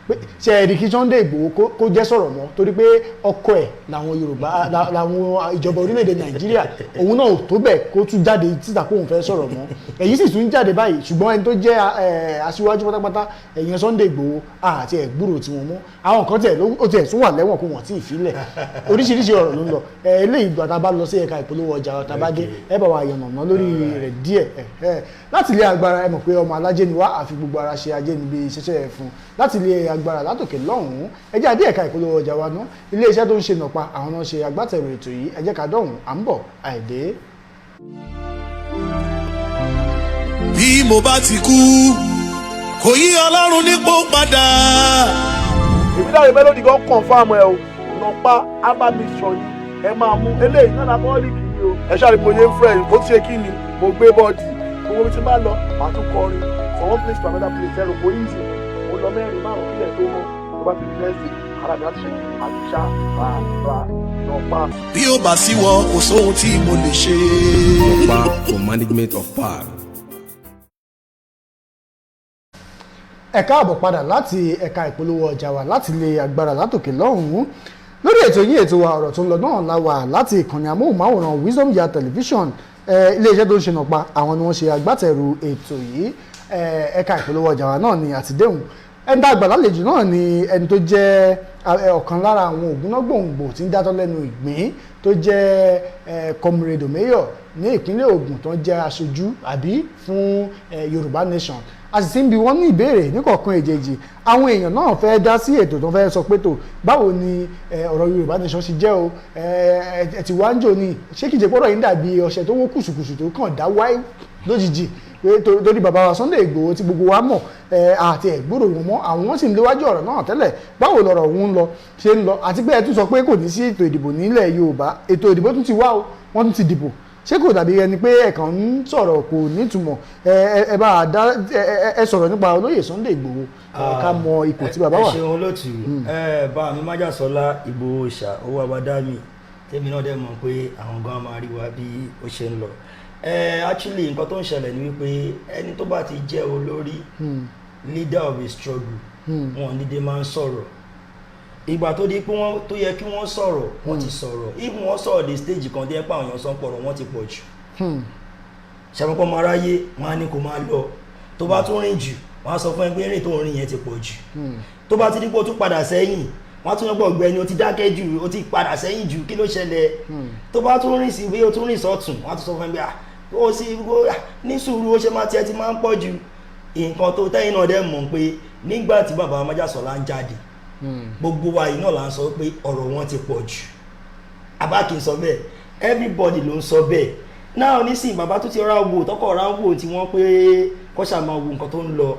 Speaker 1: pé ṣe ẹ̀rí kí Sunday Ìgbòho kó jẹ́ sọ̀rọ̀ mọ́, torí pé ọkọ ẹ̀ làwọn Yorùbá, làwọn ìjọba orílẹ̀-èdè Nàìjíríà, òun náà ò tó bẹ̀ kó tún jáde síta kó òun fẹ́ sọ̀rọ̀ mọ́. Èyí sì tún jáde báyìí, ṣùgbọ́n ẹni tó jẹ́ aṣíwájú pátápátá, ẹ̀yẹn Sunday Ìgbòho, àti ẹ̀gbúrò tí wọ́n mú àwọn kan tiẹ̀ ó tiẹ̀ tún wà lẹ́wọ̀n kó wọ́n tí ì filẹ̀. Oríṣiríṣi ọ̀rọ̀ ló ń lọ. Eléyìí, ìgbà tá a bá lọ sí ẹ̀ka ìpolówó ọjà, tá a bá dé, ẹ bá wa yànnàná lórí rẹ̀ díẹ̀. Láti ilé agbára, ẹ mọ̀ pé ọmọ alájẹ ni wá, àfi gbogbo ara ṣe ajé níbi iṣẹ́ fún láti ilé agbára látòkè lọ́hùn-ún. Ẹ jẹ́ àdé ẹ̀ka ìpolówó ọjà wa ná. Ilé iṣẹ́ tó ń ṣe nàpa, àwọn náà ṣe agbátẹrù ètò yìí. Ẹ jẹ́ ká dọ̀hùn, à ń bọ̀ àìdé.
Speaker 3: Bí mo bá ti kú, kò yí Ọlọ́run nípò padà.
Speaker 4: Èmi Dáre Melody gan confirm ẹ o. Nọpa herbal mixture ni ẹ máa mú. Eléyìí náà alcoholic ni o. Ẹ ṣáà rí mo yé ń fresh bó ti ṣe kí ni mo gbé body. Gbogbo bí tí n bá lọ, màá tún kọrin from one place to another place. Ẹ rò pé easy, mo lọ mẹ́rin márùn kílẹ̀ tó mọ́. Tó bá ti di next day, ara mi á ti ṣe kí ni àti ṣá rà nọpa.
Speaker 3: Bí ó bá sí wọ, kò sóhun tí mo lè ṣe.
Speaker 5: Nọpa for management of power.
Speaker 1: Ẹ káàbọ̀ padà láti ẹ̀ka ìpolówó ọjà wa láti ilé agbára látòkè lọ́hùn-ún. Lórí ètò yín, ètò wa, ọ̀rọ̀ tó ń lọ náà la wà láti ìkànnì amóhùnmáwòrán Wisdom Yard Television. Iléeṣẹ́ tó ń ṣe nàpa, àwọn ni wọ́n ṣe agbátẹrù ètò yìí. Ẹ̀ka ìpolówó ọjà wa náà ni àtidéhùn. Ẹni tá a gbà lálejò náà ni ẹni tó jẹ́ ọ̀kan lára àwọn ògúnnágbòǹgbò tí ń dátọ́ lẹ́nu ìgbín, tó jẹ́ Comrade Omeyo ní ìpínlẹ̀ Ògùn, tó ń jẹ́ aṣojú àbí fún Yorùbá Nation. A sì ti ń bi wọ́n ní ìbéèrè níkọ̀ọ̀kan èjèèjì. Àwọn èèyàn náà fẹ́ dá sí ètò, tó fẹ́ sọ pé tó báwo ni ọ̀rọ̀ Yorùbá Nation ṣe jẹ́ o. Ẹ ti wá ń jò ní ṣé kìí ṣe pọ́rọ̀ yìí ń dàbí ọṣẹ tó wó kùsùkùsù tó kàn dá wáyé lójijì, pé torí bàbá wa Sunday Igboho tí gbogbo wa mọ̀ àti ẹ̀gbúrò wọn mọ́, àwọn sì ń léwájú ọ̀rọ̀ náà tẹ́lẹ̀. Báwo lọ̀rọ̀ òun ń lọ, ṣe ń lọ, àti pé ẹ tún sọ pé kò ní sí ètò ìdìbò nílẹ̀ Yorùbá? Ètò ìdìbò tún ti wá o, wọ́n tún ti dìbò. Ṣé kò dàbí ẹni pé ẹ̀kan ń sọ̀rọ̀ kò nítumọ̀? ẹ ẹ ẹ bá a dá ẹ ẹ ẹ sọ̀rọ̀ nípa olóyè Sunday Igboho, ká mọ ipò tí bàbá wà.
Speaker 2: Ẹ ṣeun olóòtú. Bá mi májàsọlá Ìgbòho ṣá owó abádámì tèmi náà dẹ̀ mọ̀ pé àwọn gan máa rí wa bí ó ṣe ń lọ. Actually, nǹkan tó ń ṣẹlẹ̀ ni wípé ẹni tó bá ti jẹ́ olórí, leader of a struggle, wọn ní dé máa ń sọ̀rọ̀. Ìgbà tó di pé wọ́n tó yẹ kí wọ́n sọ̀rọ̀, wọ́n ti sọ̀rọ̀. Even wọ́n sọ̀rọ̀ dé stage kan tó yẹ pé àwọn èèyàn sọ pọ̀rọ̀ wọ́n ti pọ̀ jù. Ṣàpapọ̀ ọmọ aráyé, wọn á ní kó máa lọ. Tó bá tún rìn jù, wọn á sọ fún ẹ pé rìn tó ń rìn yẹn ti pọ̀ jù. Tó bá ti dípò tún padà sẹ́yìn, wọ́n á tún yọpọ̀ ọ̀gbẹ́ni, o ti dákẹ́ jù, o ti padà sẹ́yìn jù, kí ló ṣẹlẹ̀? Tó bá tún rìn sí bí o tún rìn sọ́tún, wọ́n á tún sọ fún ẹ pé ó sì ní sùúrù, ó ṣe máa tiẹ̀ ti máa ń pọ̀ jù. Nǹkan tó tẹ́yìn náà dẹ̀ mọ̀ pé nígbà tí bàbá Májàsọ́lá ń jáde, gbogbo wa yìí náà là ń sọ pé ọ̀rọ̀ wọn ti pọ̀ jù. Àbá kì í sọ bẹ́ẹ̀, everybody ló ń sọ bẹ́ẹ̀ náà. Nísìnyí, bàbá tó ti ra wò tọkọ̀ ra wò tí wọ́n pé kọ́ṣà máa wo nǹkan tó ń lọ,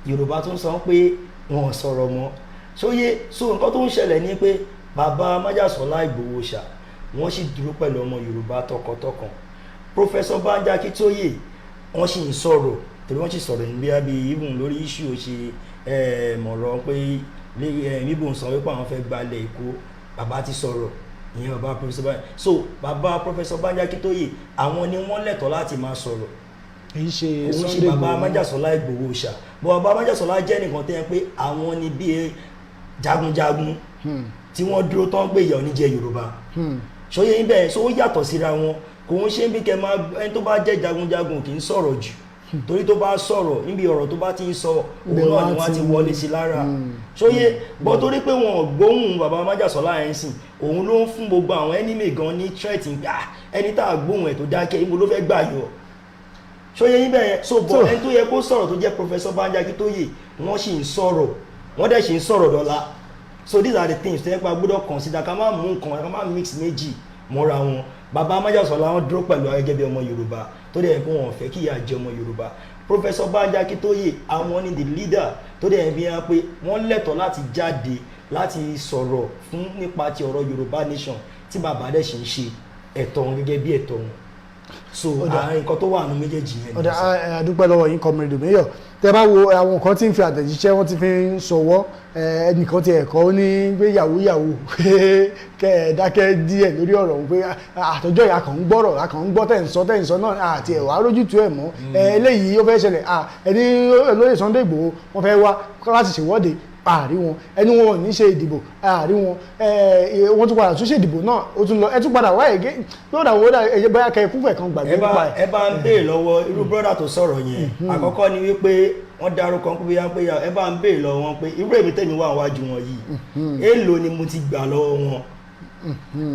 Speaker 2: Yorùbá tó ń sọ pé wọn ò sọ̀rọ̀ mọ́ sóyè. So nǹkan tó ń ṣẹlẹ̀ ni pé bàbá Májàsọ́lá Ìgbòho ṣá, wọ́n sì dúró pẹ̀lú ọmọ Yorùbá tọkàntọkàn. Professor Banji Akíntóyè, wọ́n sì ń sọ̀rọ̀, torí wọ́n sì sọ̀rọ̀ ní bíi bí even lórí issue ṣe mọ̀rọ̀ pé Ìgbò ń sọ wípé àwọn fẹ́ gbalẹ̀ Èkó. Bàbá ti sọ̀rọ̀ ìyẹn, bàbá Professor Banji. So bàbá Professor Banji Akíntóyè, àwọn ni wọ́n lẹ́tọ̀ọ́ láti máa sọ̀rọ̀.
Speaker 1: Kì í ṣe
Speaker 2: Òun ṣe
Speaker 1: Sunday
Speaker 2: bàbá
Speaker 1: Igboho.
Speaker 2: Májàsọ́lá Ìgbòho ṣá bọ́. Bàbá Májàsọ́lá jẹ́ nìkan tẹ́ pé àwọn ni bí jagunjagun tí wọ́n dúró tán pé ìyà oníjẹ Yorùbá. Ṣóyè ń bẹ́ẹ̀, so ó yàtọ̀ síra wọn. Kò ń ṣe bí kẹ máa ẹni tó bá jẹ́ jagunjagun kì í sọ̀rọ̀ jù, torí tó bá sọ̀rọ̀, níbi ọ̀rọ̀ tó bá ti ń sọ, òun
Speaker 1: Ibẹ̀
Speaker 2: náà
Speaker 1: wọ́n
Speaker 2: ni
Speaker 1: á
Speaker 2: wọ́n á ti wọlé sí lára. Ṣóyè bọ́, torí pé wọn ò gbóhùn bàbá Májàsọ́lá yẹn sìn, òun ló ń fún gbogbo àwọn enemy gan ní threat pé, ah, ẹni tá a gbóhùn ẹ̀ tó dákẹ́, ibo ló fẹ́ gbà yọ? Ṣóyè yín bẹ́ẹ̀? So bọ̀ ẹni tó yẹ kó sọ̀rọ̀, tó jẹ́ Professor Banji Akíntóyè, wọ́n sì ń sọ̀rọ̀, wọ́n dẹ̀ sì ń sọ̀rọ̀ dọ́là. So these are the things tó yẹ pé a gbọ́dọ̀ consider, ká má mú nǹkan, ká má mix méjì mọ́ra wọn. Bàbá Májàsọ́lá, wọn dúró pẹ̀lú gẹ́gẹ́ bí ọmọ Yorùbá tó dẹ̀ kó wọn fẹ́ kí ìyà jẹ ọmọ Yorùbá. Professor Banji Akintoye, àwọn ni the leader tó dẹ̀ fi hàn pé wọ́n lẹ́tọ̀ọ́ láti jáde láti sọ̀rọ̀ fún nípa ti ọ̀rọ̀ Yorùbá nation, tí bàbá dẹ̀ ṣe ń ṣe ẹ̀tọ́ wọn gẹ́gẹ́ bí ẹ̀tọ́ wọn. So àárín nǹkan tó wà nínú méjèèjì yẹn ni
Speaker 1: Ó dáa.
Speaker 2: mo sọ.
Speaker 1: A dúpẹ́ lọ́wọ́ yín, Comrade Mayor. Tẹ́ bá wo àwọn nǹkan tí ń fi àtẹ̀jíṣẹ́, wọ́n ti fi ń sọwọ́. Ẹnìkan ti ẹ̀kọ́, ó ní pé yahoo yahoo, kẹ́ ẹ dákẹ́ díẹ̀ lórí ọ̀rọ̀ òun, pé àtọ́jọ́ ìyá kan ń gbọ́rọ̀, a kàn ń gbọ́ tẹ̀ ń sọ náà, àti ẹ̀wà rójútu ẹ̀ mọ́. Eléyìí ó fẹ́ ṣẹlẹ̀. Ẹni olóyè Sunday Igboho, wọ́n fẹ́ wá láti ṣèwọ́de, àárí wọn. Ẹni wọn ò ní ṣe ìdìbò, àárí wọn. Wọ́n tún padà tún ṣe ìdìbò náà, ó tún lọ, ẹ tún padà wá ègé lóòdà wò ó. Ẹ̀yẹ bóyá kẹ́ ẹ kúfẹ̀ kan gbàgbé
Speaker 2: Ẹ bá
Speaker 1: nípa ẹ̀.
Speaker 2: Ẹ bá ń béèrè lọ́wọ́ irú brother tó sọ̀rọ̀ yẹn. Àkọ́kọ́ ni wípé wọ́n dárúkọ pé bóyá pé ẹ bá ń béèrè lọ́wọ́ wọn pé irú èmi tẹ̀mí wà wájú wọn yìí, èèlò ni mo ti gbà lọ́wọ́ wọn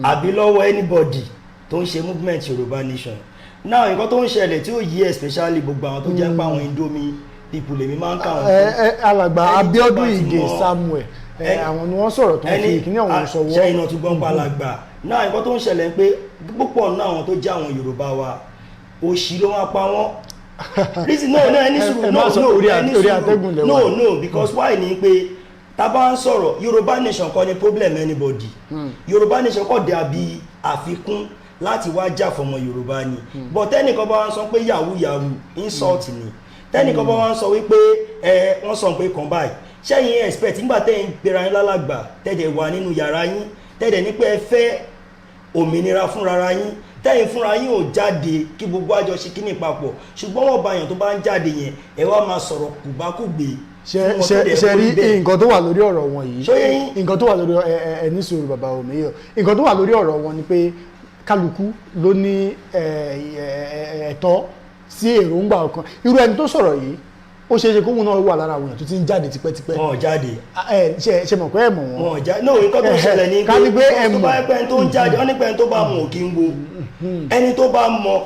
Speaker 2: àbí lọ́wọ́ anybody tó ń ṣe movement Yorùbá nation now? Nǹkan tó ń ṣẹlẹ̀ tí ó yí, especially gbogbo àwọn tó jẹ́ pé àwọn Indomie people, lèmi máa ń kà wọ́n fún.
Speaker 1: Ẹ alàgbà
Speaker 2: Ẹni tí ó bá
Speaker 1: Abíọ́dún
Speaker 2: ti
Speaker 1: Ìgè Samuel, àwọn ni wọ́n sọ̀rọ̀ tó ń fi ìkíní ọ̀hún sọwọ́.
Speaker 2: Ṣẹ́yìn náà tún gbọ́n pa alàgbà náà. Nǹkan tó ń ṣẹlẹ̀ ń pé púpọ̀ náà, àwọn tó jẹ́ àwọn Yorùbá wa, òṣì ló máa pa wọ́n. Reason, no, no, ẹni sùúrù.
Speaker 1: Ẹ
Speaker 2: No.
Speaker 1: má sọ
Speaker 2: No.
Speaker 1: orí
Speaker 2: Ẹni sùúrù.
Speaker 1: atẹ́gùn lẹ wà.
Speaker 2: No, no, because why ni pé tá bá ń sọ̀rọ̀ Yorùbá nation kọ́ ni problem anybody. Yorùbá nation kọ́ dàbí àfikún láti wá jà fọmọ Yorùbá ni. But tẹ́nìkan bá wá ń sọ pé yahoo yahoo, insult ni. Tẹ́nìkan bá wá ń sọ wípé ẹ wọ́n sọ pé kàn báyìí, ṣẹ́yìn expect nígbà tẹ́yìn pera yín lálàgbà, tẹ́dẹ̀ wà nínú yàrá yín, tẹ́dẹ̀ ní pé ẹ fẹ́ òmìnira fúnra yín, tẹ́yìn fúnra yín ò jáde kí gbogbo àjọ ṣe kíní papọ̀, ṣùgbọ́n wọ́n bá yàn tó bá ń jáde yẹn, ẹ wá máa sọ̀rọ̀ kùbákùgbé
Speaker 1: Ṣe
Speaker 2: fún wọn
Speaker 1: ṣe
Speaker 2: tó dẹ̀
Speaker 1: ṣe
Speaker 2: kó
Speaker 1: rí
Speaker 2: rí bẹ́ẹ̀.
Speaker 1: Nǹkan tó wà lórí ọ̀rọ̀ wọn yìí,
Speaker 2: Ṣó yé yín?
Speaker 1: nǹkan tó wà lórí ẹ ẹ ẹ ní sùúrù, bàbá Omeyo. Nǹkan tó wà lórí ọ̀rọ̀ wọn ni pé kálukú ló ní ẹ, ẹ, ẹ, ẹ̀tọ́ sí èròǹgbà ọkàn. Irú ẹni tó sọ̀rọ̀ yìí, ó ṣeé ṣe kóhun náà wà lára àwọn èèyàn tó ti ń jáde tipẹ́tipẹ́.
Speaker 2: Wọn ò jáde.
Speaker 1: Ẹ ṣe mọ̀ pé ẹ mọ̀ wọ́n.
Speaker 2: Wọn ò jáde. No, nǹkan tó ṣẹlẹ̀ ní
Speaker 1: Ká ní pé ẹ
Speaker 2: tó
Speaker 1: mọ̀.
Speaker 2: bá pẹ́ tó ń jáde, wọ́n ní pé ẹni tó bá mọ̀ kí ń wo ẹni tó bá mọ̀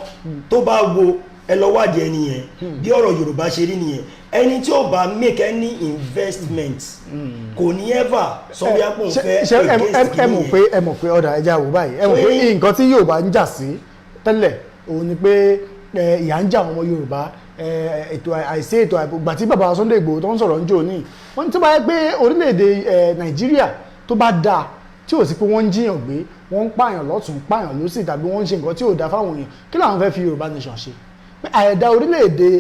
Speaker 2: tó bá wo, ẹ lọ wádìí ẹni yẹn. Bí ọ̀rọ̀ Yorùbá ṣe rí nìyẹn. Ẹni tí ó bá make any investment kò ní ever sọ bí apò ń fẹ́
Speaker 1: ṣe
Speaker 2: against
Speaker 1: ẹ mọ̀
Speaker 2: kìíní
Speaker 1: pé
Speaker 2: yẹn.
Speaker 1: Ẹ mọ̀ pé ọ̀dà ẹja wò báyìí, ẹ mọ̀ pé nǹkan tí Yorùbá ń jà sí tẹ́lẹ̀ òun ni pé ìyà ń jà àwọn ọmọ Yorùbá, ètò àìsí ètò àìbò. Gbà tí bàbá Sunday Igboho tó ń sọ̀rọ̀ ń jò ní, wọ́n ní tó bá yẹ pé orílẹ̀-èdè Nàìjíríà tó bá dáa, tí ò sí pé wọ́n ń jíyàn gbé, wọ́n ń pààyàn lọ́tún, pààyàn lọ́sì, tàbí wọ́n ń ṣe nǹkan tí ò dáa fáwọn èèyàn, kí làwọn fẹ́ fi Yorùbá nation ṣe? Pé àìdá orílẹ̀-èdè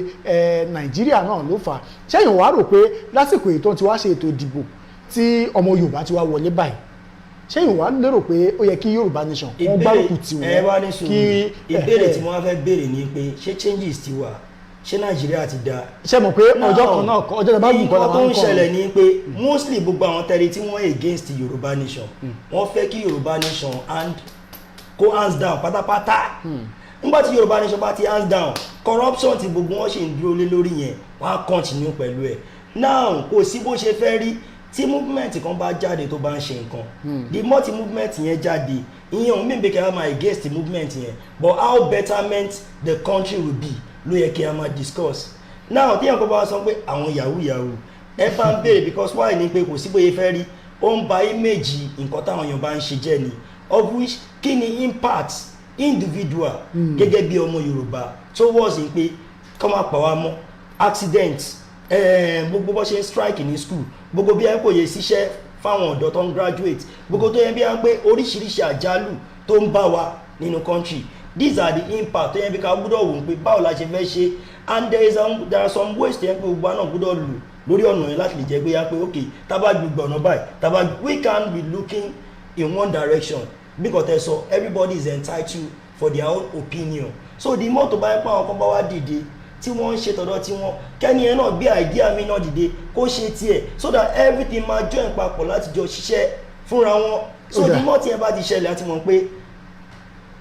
Speaker 1: Nàìjíríà náà ló fà á. Ṣẹ́yìn wàá rò pé lásìkò ètò tí wàá ṣe ètò ìdìbò tí ọmọ Yorùbá ti wá wọlé báyìí, ṣẹ́yìn wàá lérò pé ó yẹ kí Yorùbá nation wọ́n gbárùkù tì
Speaker 2: Ẹ wá ní
Speaker 1: wọ́n
Speaker 2: sùúrù.
Speaker 1: kí
Speaker 2: Ìbéèrè tí wọ́n fẹ́ béèrè ni pé ṣé changes ti wà? Ṣé Nàìjíríà ti dáa?
Speaker 1: Ṣé mọ̀ pé ọjọ́ kan náà ọjọ́ tó bá gùn kọ́ la
Speaker 2: Nǹkan tó
Speaker 1: máa ń
Speaker 2: ń
Speaker 1: kọ́.
Speaker 2: ṣẹlẹ̀ ni pé mostly gbogbo àwọn tẹ́lẹ̀ tí wọ́n against Yorùbá nation, wọ́n fẹ́ kí Yorùbá nation and kó hands down pátápátá. Nígbà tí Yorùbá nation bá ti hands down, corruption tí gbogbo wọn ṣe ń dúró lé lórí yẹn, wọ́n á continue pẹ̀lú ẹ̀. Now, kò sí bó ṣe fẹ́ rí tí movement kan bá jáde tó bá ń ṣe nǹkan, the more tí movement yẹn jáde, ìyẹn òun mìíràn kí a máa against the movement yẹn, but how betterment the country will be ló yẹ kí a máa discuss. Now, tí yẹn kọ́ bá wá sọ pé àwọn yahoo yahoo, ẹ bá ń béèrè, because why ni pé kò sí bóyá fẹ́ rí, ó ń ba image nǹkan táwọn èèyàn bá ń ṣe jẹ́ ni, of which kí ni impact individual gẹ́gẹ́ bí ọmọ Yorùbá towards ní pé kọ́ máa pa wá mọ́ accident, gbogbo bó ṣe ń strike ní school, gbogbo bí ẹ kò yẹ síṣẹ́ fáwọn ọ̀dọ́ tó ń graduate, gbogbo tó yẹ bí wọ́n pé oríṣiríṣi àjálù tó ń bá wa nínú country, these are the impact tó yẹ bí ká gbọ́dọ̀ wò pé báwo la ṣe fẹ́ ṣe. And there are some ways tó yẹ pé gbogbo wa náà gbọ́dọ̀ lò lórí ọ̀nà yẹn láti lè jẹ́ pé yá pé ok, tá bá gbogbo ọ̀nà báyìí, tá bá, we can be looking in one direction. Because ẹ sọ everybody is entitled for their own opinion. So the more tó bá yẹ pé àwọn kan bá wá dìde tí wọ́n ń ṣe tọ̀dọ̀ tí wọ́n, kẹ́ni ẹ náà gbé idea mi náà dìde kó ṣe tiẹ̀, so that everything máa join papọ̀ láti jọ ṣiṣẹ́ fúnra wọn. So
Speaker 1: Ó dáa.
Speaker 2: the more tí ẹ bá ti ṣẹlẹ̀, àti mọ̀ pé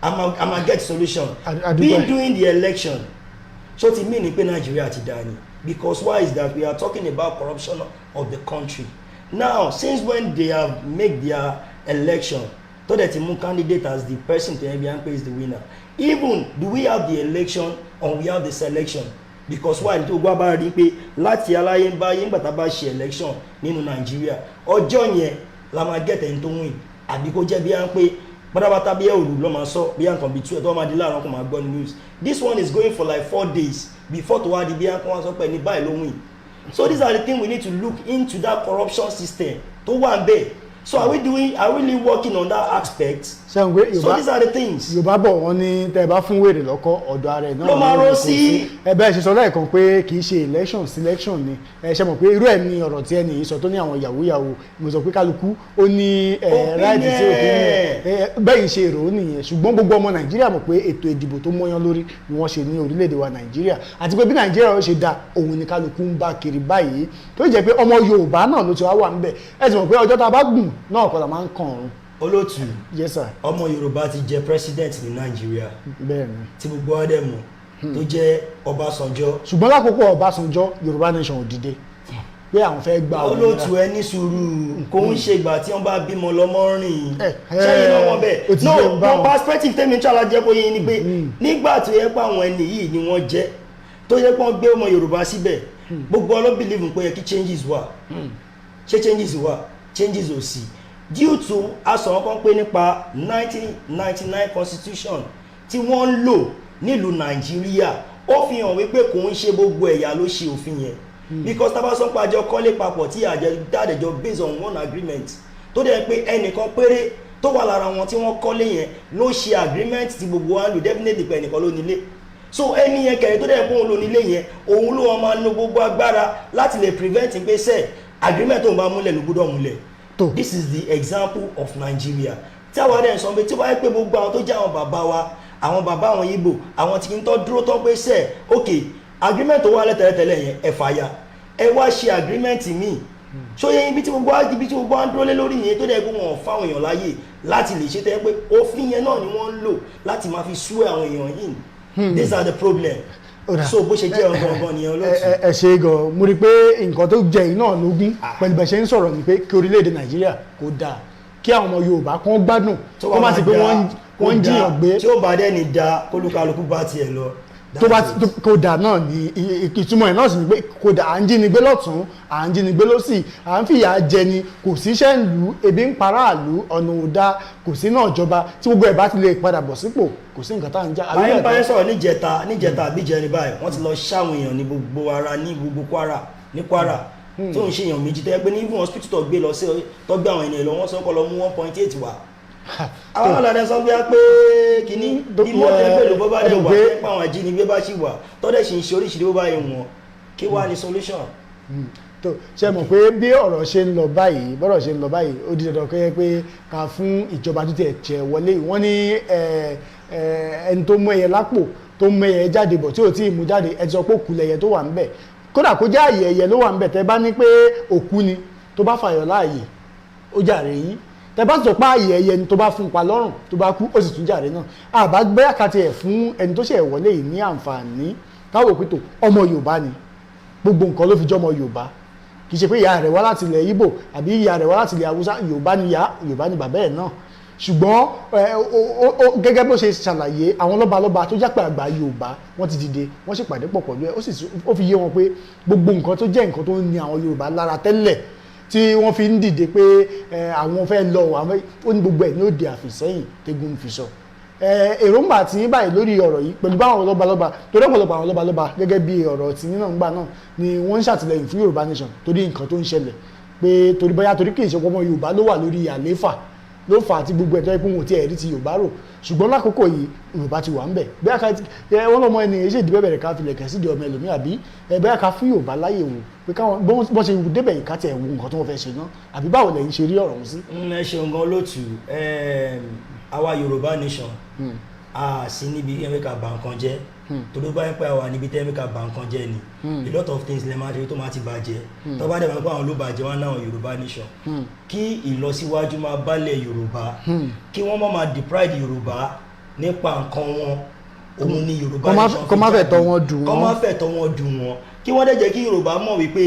Speaker 2: a máa get solution.
Speaker 1: A dúpẹ́.
Speaker 2: Being doing the election, so ti mean ni pé Nigeria ti dáa ni? Because why is that we are talking about corruption of the country now? Since when they have make their election, tó dẹ̀ ti mú candidate as the person to ẹbí pé is the winner, even do we have the election or we have the selection? Because why ní tó gbọ́ bá rí pé láti aláyé ń báyé, nígbà tá a bá ṣe election nínú Nàìjíríà, ọjọ́ yẹn la máa get ẹni tó win, àbí kó jẹ́ bí wọ́n pé Pátápátá, bí òru ló máa sọ, bí nǹkan bíi 12 tó máa di láàárọ̀, kó máa gbọ́ ní news. This one is going for like 4 days before tó wá di bí wọ́n sọ pé ní báyìí ló win. So these are the things we need to look into, that corruption system tó wà ń bẹ̀. So are we really working on that aspect?
Speaker 1: Ṣé pé
Speaker 2: So
Speaker 1: Yorùbá
Speaker 2: these are the things.
Speaker 1: Yorùbá bọ̀, wọ́n ní tẹ́ ẹ bá fún wèrè lọ́kọ́, ọ̀dọ̀ ara ẹ̀ náà
Speaker 2: Ló máa
Speaker 1: ní
Speaker 2: rọ́
Speaker 1: kò
Speaker 2: sí.
Speaker 1: Ẹ bẹ́ẹ̀ ṣe sọ lẹ́ẹ̀kan pé kì í ṣe election selection ni. Ẹ ṣe mọ̀ pé irú ẹ̀ ní ọ̀rọ̀ tí ẹni yìí sọ tó ní àwọn yahoo yahoo. Mo sọ pé kálukú ó ní ẹ right sí opinion ẹ, bẹ́ẹ̀ ṣe èrò nìyẹn. Ṣùgbọ́n gbogbo ọmọ Nàìjíríà mọ̀ pé ètò ìdìbò tó mọ́yán lórí ni wọ́n ṣe ní orílẹ̀-èdè wa Nàìjíríà, àti pé bí Nàìjíríà ó ṣe da òun ni kálukú ń bá kiri báyìí, tó jẹ́ pé ọmọ Yorùbá náà ló ti wá wà ńbẹ̀. Ẹ sì mọ̀ pé ọjọ́ tá a bá gùn náà kọ́ la máa ń kàn ọ̀run.
Speaker 2: Olóòtú.
Speaker 1: Yes sir.
Speaker 2: Ọmọ Yorùbá ti jẹ president ní Nàìjíríà
Speaker 1: Bẹ́ẹ̀ ni.
Speaker 2: tí gbogbo wa dẹ̀ mọ̀, tó jẹ́ Ọbásanjọ́.
Speaker 1: Ṣùgbọ́n lákòókò Ọbásanjọ́, Yorùbá nation ò dìde pé àwọn fẹ́ gba òmìnira.
Speaker 2: Olóòtú, ẹ ní sùúrù. Kò ń ṣe ìgbà tí wọ́n bá bímọ lọ́mọ rìn. Sẹ́yìn náà wọ́n
Speaker 1: Ó ti
Speaker 2: bẹ́ẹ̀. No,
Speaker 1: yé ń bá
Speaker 2: no,
Speaker 1: wọn.
Speaker 2: perspective tẹ́mi tí alájẹ́ kó yé ni pé nígbà tó yẹ pé àwọn ẹni yìí ni wọ́n jẹ́, tó yẹ pé wọ́n gbé ọmọ Yorùbá síbẹ̀, gbogbo ọlọ́ believe pé yẹ kí changes wà. Ṣé changes wà? Changes ò sí due to asọ̀rọ̀ kan pé nípa 1999 constitution tí wọ́n ń lò nílùú Nàìjíríà, ó fi hàn wípé kò ń ṣe gbogbo ẹ̀yà ló ṣe òfin yẹn, because tá bá sọ pé àjọ kọ́lé papọ̀ tí àjọ dàdẹ̀jọ based on one agreement, tó dẹ̀ pé ẹnìkan péré tó wà lára wọn tí wọ́n kọ́lé yẹn ló ṣe agreement tí gbogbo wa ń lò, definitely pé ẹnìkan ló nílé. So ẹni yẹn kẹrin tó dẹ̀ pé òun ló nílé yẹn, òun ló wọn máa lo gbogbo agbára láti lè prevent pé sẹ́ agreement tóun bá múlẹ̀ ló gbọ́dọ̀ múlẹ̀.
Speaker 1: Tó.
Speaker 2: This is the example of Nigeria tí àwa dẹ̀ ń sọ pé tí wọ́n yẹ pé gbogbo àwọn tó jẹ́ àwọn bàbá wa, àwọn bàbá àwọn Ìgbò, àwọn tí kì í tọ́ dúró tán pé sẹ́ ok, agreement tó wà lẹ́tẹ̀lẹ́tẹ̀lẹ̀ yẹn, ẹ fàya, ẹ wá ṣe agreement míì. Ṣóyè ibi tí gbogbo wa ń dúró lé lórí yẹn, tó dẹ̀ pé wọn ò fáwọn èèyàn láàyè láti lè ṣe, tẹ́ pé òfin yẹn náà ni wọ́n ń lò láti máa fi sú àwọn èèyàn yìí. These are the problem.
Speaker 1: Ó dà.
Speaker 2: So bó ṣe jẹ́ ọgbọ̀ngbọ̀n nìyẹn, olóòtú.
Speaker 1: Ẹ ṣe gan. Mo rí i pé nǹkan tó jẹ yìí náà lógún pẹ̀lú bẹ̀ ṣe ń sọ̀rọ̀ ni pé kí orílẹ̀-èdè Nàìjíríà kó dáa, kí àwọn ọmọ Yorùbá kán gbádùn,
Speaker 2: Tó
Speaker 1: kó má ti pé wọ́n ń jiyàn gbé.
Speaker 2: Tí ó bá dẹ́ ní da, kólúkálukú bá tiẹ̀ lọ.
Speaker 1: Tó bá
Speaker 2: That's it.
Speaker 1: kó dà náà ní ìtumọ̀ ẹ̀ náà sì ni pé kó dà. À ń jí ni gbé lọ́tún, à ń jí ni gbé lọ́sì, à ń fìyà jẹ ni, kò síṣẹ́ ìlú, ebi ń paráàlú, ọ̀nà ò dáa, kò sí náà jọba. Tí gbogbo ẹ̀ bá ti lè padà bọ̀ sípò, kò sí nǹkan tá à ń já. Àbí
Speaker 2: Báyìí
Speaker 1: bẹ́ẹ̀
Speaker 2: báyìí
Speaker 1: kọ́?
Speaker 2: Sọ̀rọ̀ níjẹta àbíjẹrin báyìí, wọ́n ti lọ ṣáwọn èèyàn ní gbogbo ara ní gbogbo Kwara, ní Kwara tó ń ṣe èèyàn méjì, tó yẹ pé ní even hospital tó gbé lọ sí, tó gbé àwọn ènìyàn lọ, wọ́n sọ kọ́ lọ mú 1.8 wá. Àwọn ọlọ́dẹ sọ bí wá pé kínní bí wọ́n tẹ́ pẹ̀lú bó bá dẹ̀ wà pé àwọn ajínigbé bá ṣì wà, tọ́dẹ̀ sì ń ṣe oríṣiríṣi bó bá yẹ wọ́n, kí wá ní solution?
Speaker 1: Tó ṣe mọ̀ pé bí ọ̀rọ̀ ṣe ń lọ báyìí, bọ́rọ̀ ṣe ń lọ báyìí, ó di dandan kó yẹ pé ká fún ìjọba tó tiẹ̀ jẹ́ wọlé. Wọ́n ní ẹni tó mú ẹyẹ lápò, tó mú ẹyẹ jáde bọ̀, tí ò tí ì mú jáde, ẹ ti sọ pé òkú lẹyẹ tó wà ń bẹ̀. Kódà kó jẹ́ àyè ẹyẹ ló wà ń bẹ̀, tẹ́ bá ní pé òkú ni, tó bá fàyọ̀ láàyè, ó jàre yín. Tẹ́ bá sọ pé àyè ẹyẹ ni, tó bá fún pa lọ́rùn, tó bá kú, ó sì tún jàre náà. Àbá gbé àkàtì ẹ̀ fún ẹni tó ṣẹ̀ wọlé yìí ní àǹfààní káwọ́ òpin tó ọmọ Yorùbá ni, gbogbo nǹkan ló fi jọmọ Yorùbá. Kì í ṣe pé ìyá rẹ̀ wá láti ilẹ̀ Ìgbò àbí ìyá rẹ̀ wá láti ilẹ̀ Haúsá. Yorùbá ni ìyá, Yorùbá ni bàbá ẹ̀ náà. Ṣùgbọ́n gẹ́gẹ́ bó ṣe ṣàlàyé, àwọn lọ́balọ́ba tó jápẹ́ àgbà Yorùbá, wọ́n ti dìde, wọ́n sì pàdé pọ̀ pẹ̀lú ẹ̀. Ó sì ó fi yé wọn pé gbogbo nǹkan tó jẹ́ nǹkan tó ń ní àwọn Yorùbá lára tẹ́lẹ̀ tí wọ́n fi ń dìde pé àwọn fẹ́ lọ, àwọn ó ní gbogbo ẹ̀ ní òde àfìsẹ́yìn tẹ́gùn fi sọ. Èròǹgbà tí yín báyìí lórí ọ̀rọ̀ yìí pẹ̀lú báwọn lọ́balọ́ba, torí ọ̀pọ̀lọpọ̀ àwọn lọ́balọ́ba, gẹ́gẹ́ bí ọ̀rọ̀ tí yín náà ń gbà náà ni wọ́n ń ṣàtìlẹ́yìn fún Yorùbá nation, torí nǹkan tó ń ṣẹlẹ̀ pé torí bóyá torí kì í ṣe ọmọ Yorùbá ló wà lórí àléfà ló fà á tí gbogbo ẹ̀tọ́ ikú wọn ò tí ẹ̀ rí ti Yorùbá rò. Ṣùgbọ́n lákòókò yìí, Yorùbá ti wà ń bẹ̀. Bóyá ká wọ́n lọ́mọ ẹni ṣe ìdíbẹ̀ bẹ̀rẹ̀ ká filẹ̀ kẹ̀ sídìí ọmọ ẹlòmíì, àbí bóyá ká fún Yorùbá láyè wò pé káwọn bọ́n ṣe débẹ̀ yìí, ká tiẹ̀ wo nǹkan tí wọ́n fẹ́ ṣe náà, àbí báwo lẹ̀yin ṣe rí ọ̀rọ̀ ọ̀hún sí?
Speaker 2: Ẹ ṣeun gan, olóòtú. Àwa Yorùbá nation, a sí níbi ẹ̀mẹ́ka bà nǹkan jẹ́, torí bá ń pẹ́ àwa níbi tẹ́ ẹ̀mẹ́ka bà nǹkan jẹ́ ni a lot of things lè máa ṣe tó máa ti bàjẹ́. Tó bá dẹ̀ máa pẹ́ àwọn ló bàjẹ́ wọn náà, Yorùbá nation, kí ìlọsíwájú máa bálẹ̀ Yorùbá, kí wọ́n má máa deprive Yorùbá nípa nǹkan wọn, òun ni Yorùbá nation fi
Speaker 1: Kó má
Speaker 2: jáde.
Speaker 1: fẹ̀tọ́ wọn dù
Speaker 2: Kó má
Speaker 1: wọ́n.
Speaker 2: fẹ̀tọ́ wọn dù wọ́n, kí wọ́n dẹ̀ jẹ́ kí Yorùbá mọ̀ wípé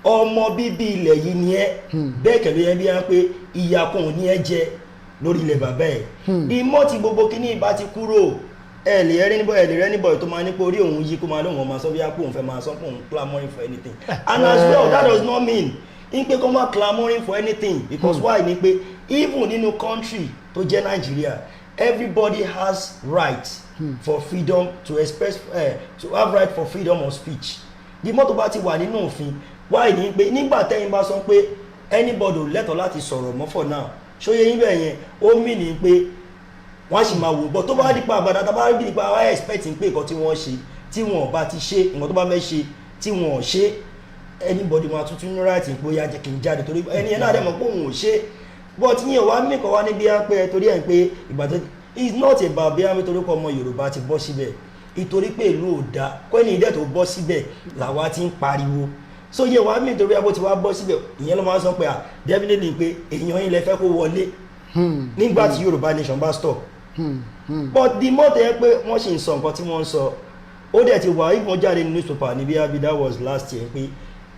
Speaker 2: ọmọ bíbí ilẹ̀ yìí ni ẹ́. Bẹ́ẹ̀ kẹ̀lú yẹn bí wọ́n pé ìyà kan ò ní ẹ jẹ lórí ilẹ̀ bàbá ẹ̀. Ìmọ̀ tí gbogbo kíní ìbá ti kúrò, ẹ lè rí níbọ̀, ẹ lè rẹ́ níbọ̀ tó máa ní pé orí òun yí, kó máa lóun máa sọ bí apò òun fẹ́ máa sọ pé òun clamouring for anything. And as well, that does not mean ń pé kó máa clamouring for anything, because why ni pé Even nínú country tó jẹ́ Nàìjíríà, everybody has right for freedom to express, to have right for freedom of speech. The more tó bá ti wà nínú òfin, why ní pé nígbà tẹ́yin bá sọ pé anybody ò lẹ́tọ̀ọ́ láti sọ̀rọ̀ mọ́ for now, ṣóyè yín bẹ́ẹ̀ yẹn? Ó mì ní pé wọ́n á sì máa wò bọ́ tó bá dípa àgbàdá tá bá rí dípa wá expect pé nǹkan tí wọ́n ṣe, tí wọ́n bá ti ṣe, nǹkan tó bá fẹ́ ṣe tí wọ́n ò ṣe, anybody máa tuntun ní right pé ó yá, jẹ́ kí n jáde, torí ẹni yẹn náà dẹ̀ mọ̀ pé òun ò ṣe. But yín ò wá mí kan wá níbi á pé torí ẹ̀ ń pé ìgbà tó, it's not about bí wọ́n torí pé ọmọ Yorùbá ti bọ́ síbẹ̀, ìtorí pé ìlú ò dáa kọ́ni ìdẹ́ tó bọ́ síbẹ̀ làwa ti ń pariwo. So yẹ wá mí torí abó ti wá bọ́ síbẹ̀, ìyẹn ló máa ń sọ pé, ah, definitely pé èèyàn yín lẹ fẹ́ kó wọlé nígbà tí Yorùbá nation bá stop. But the more tẹ́ pé wọ́n sì ń sọ nǹkan tí wọ́n ń sọ, ó dẹ̀ ti wà, even jáde ní newspaper ní bíi abi, that was last year, pé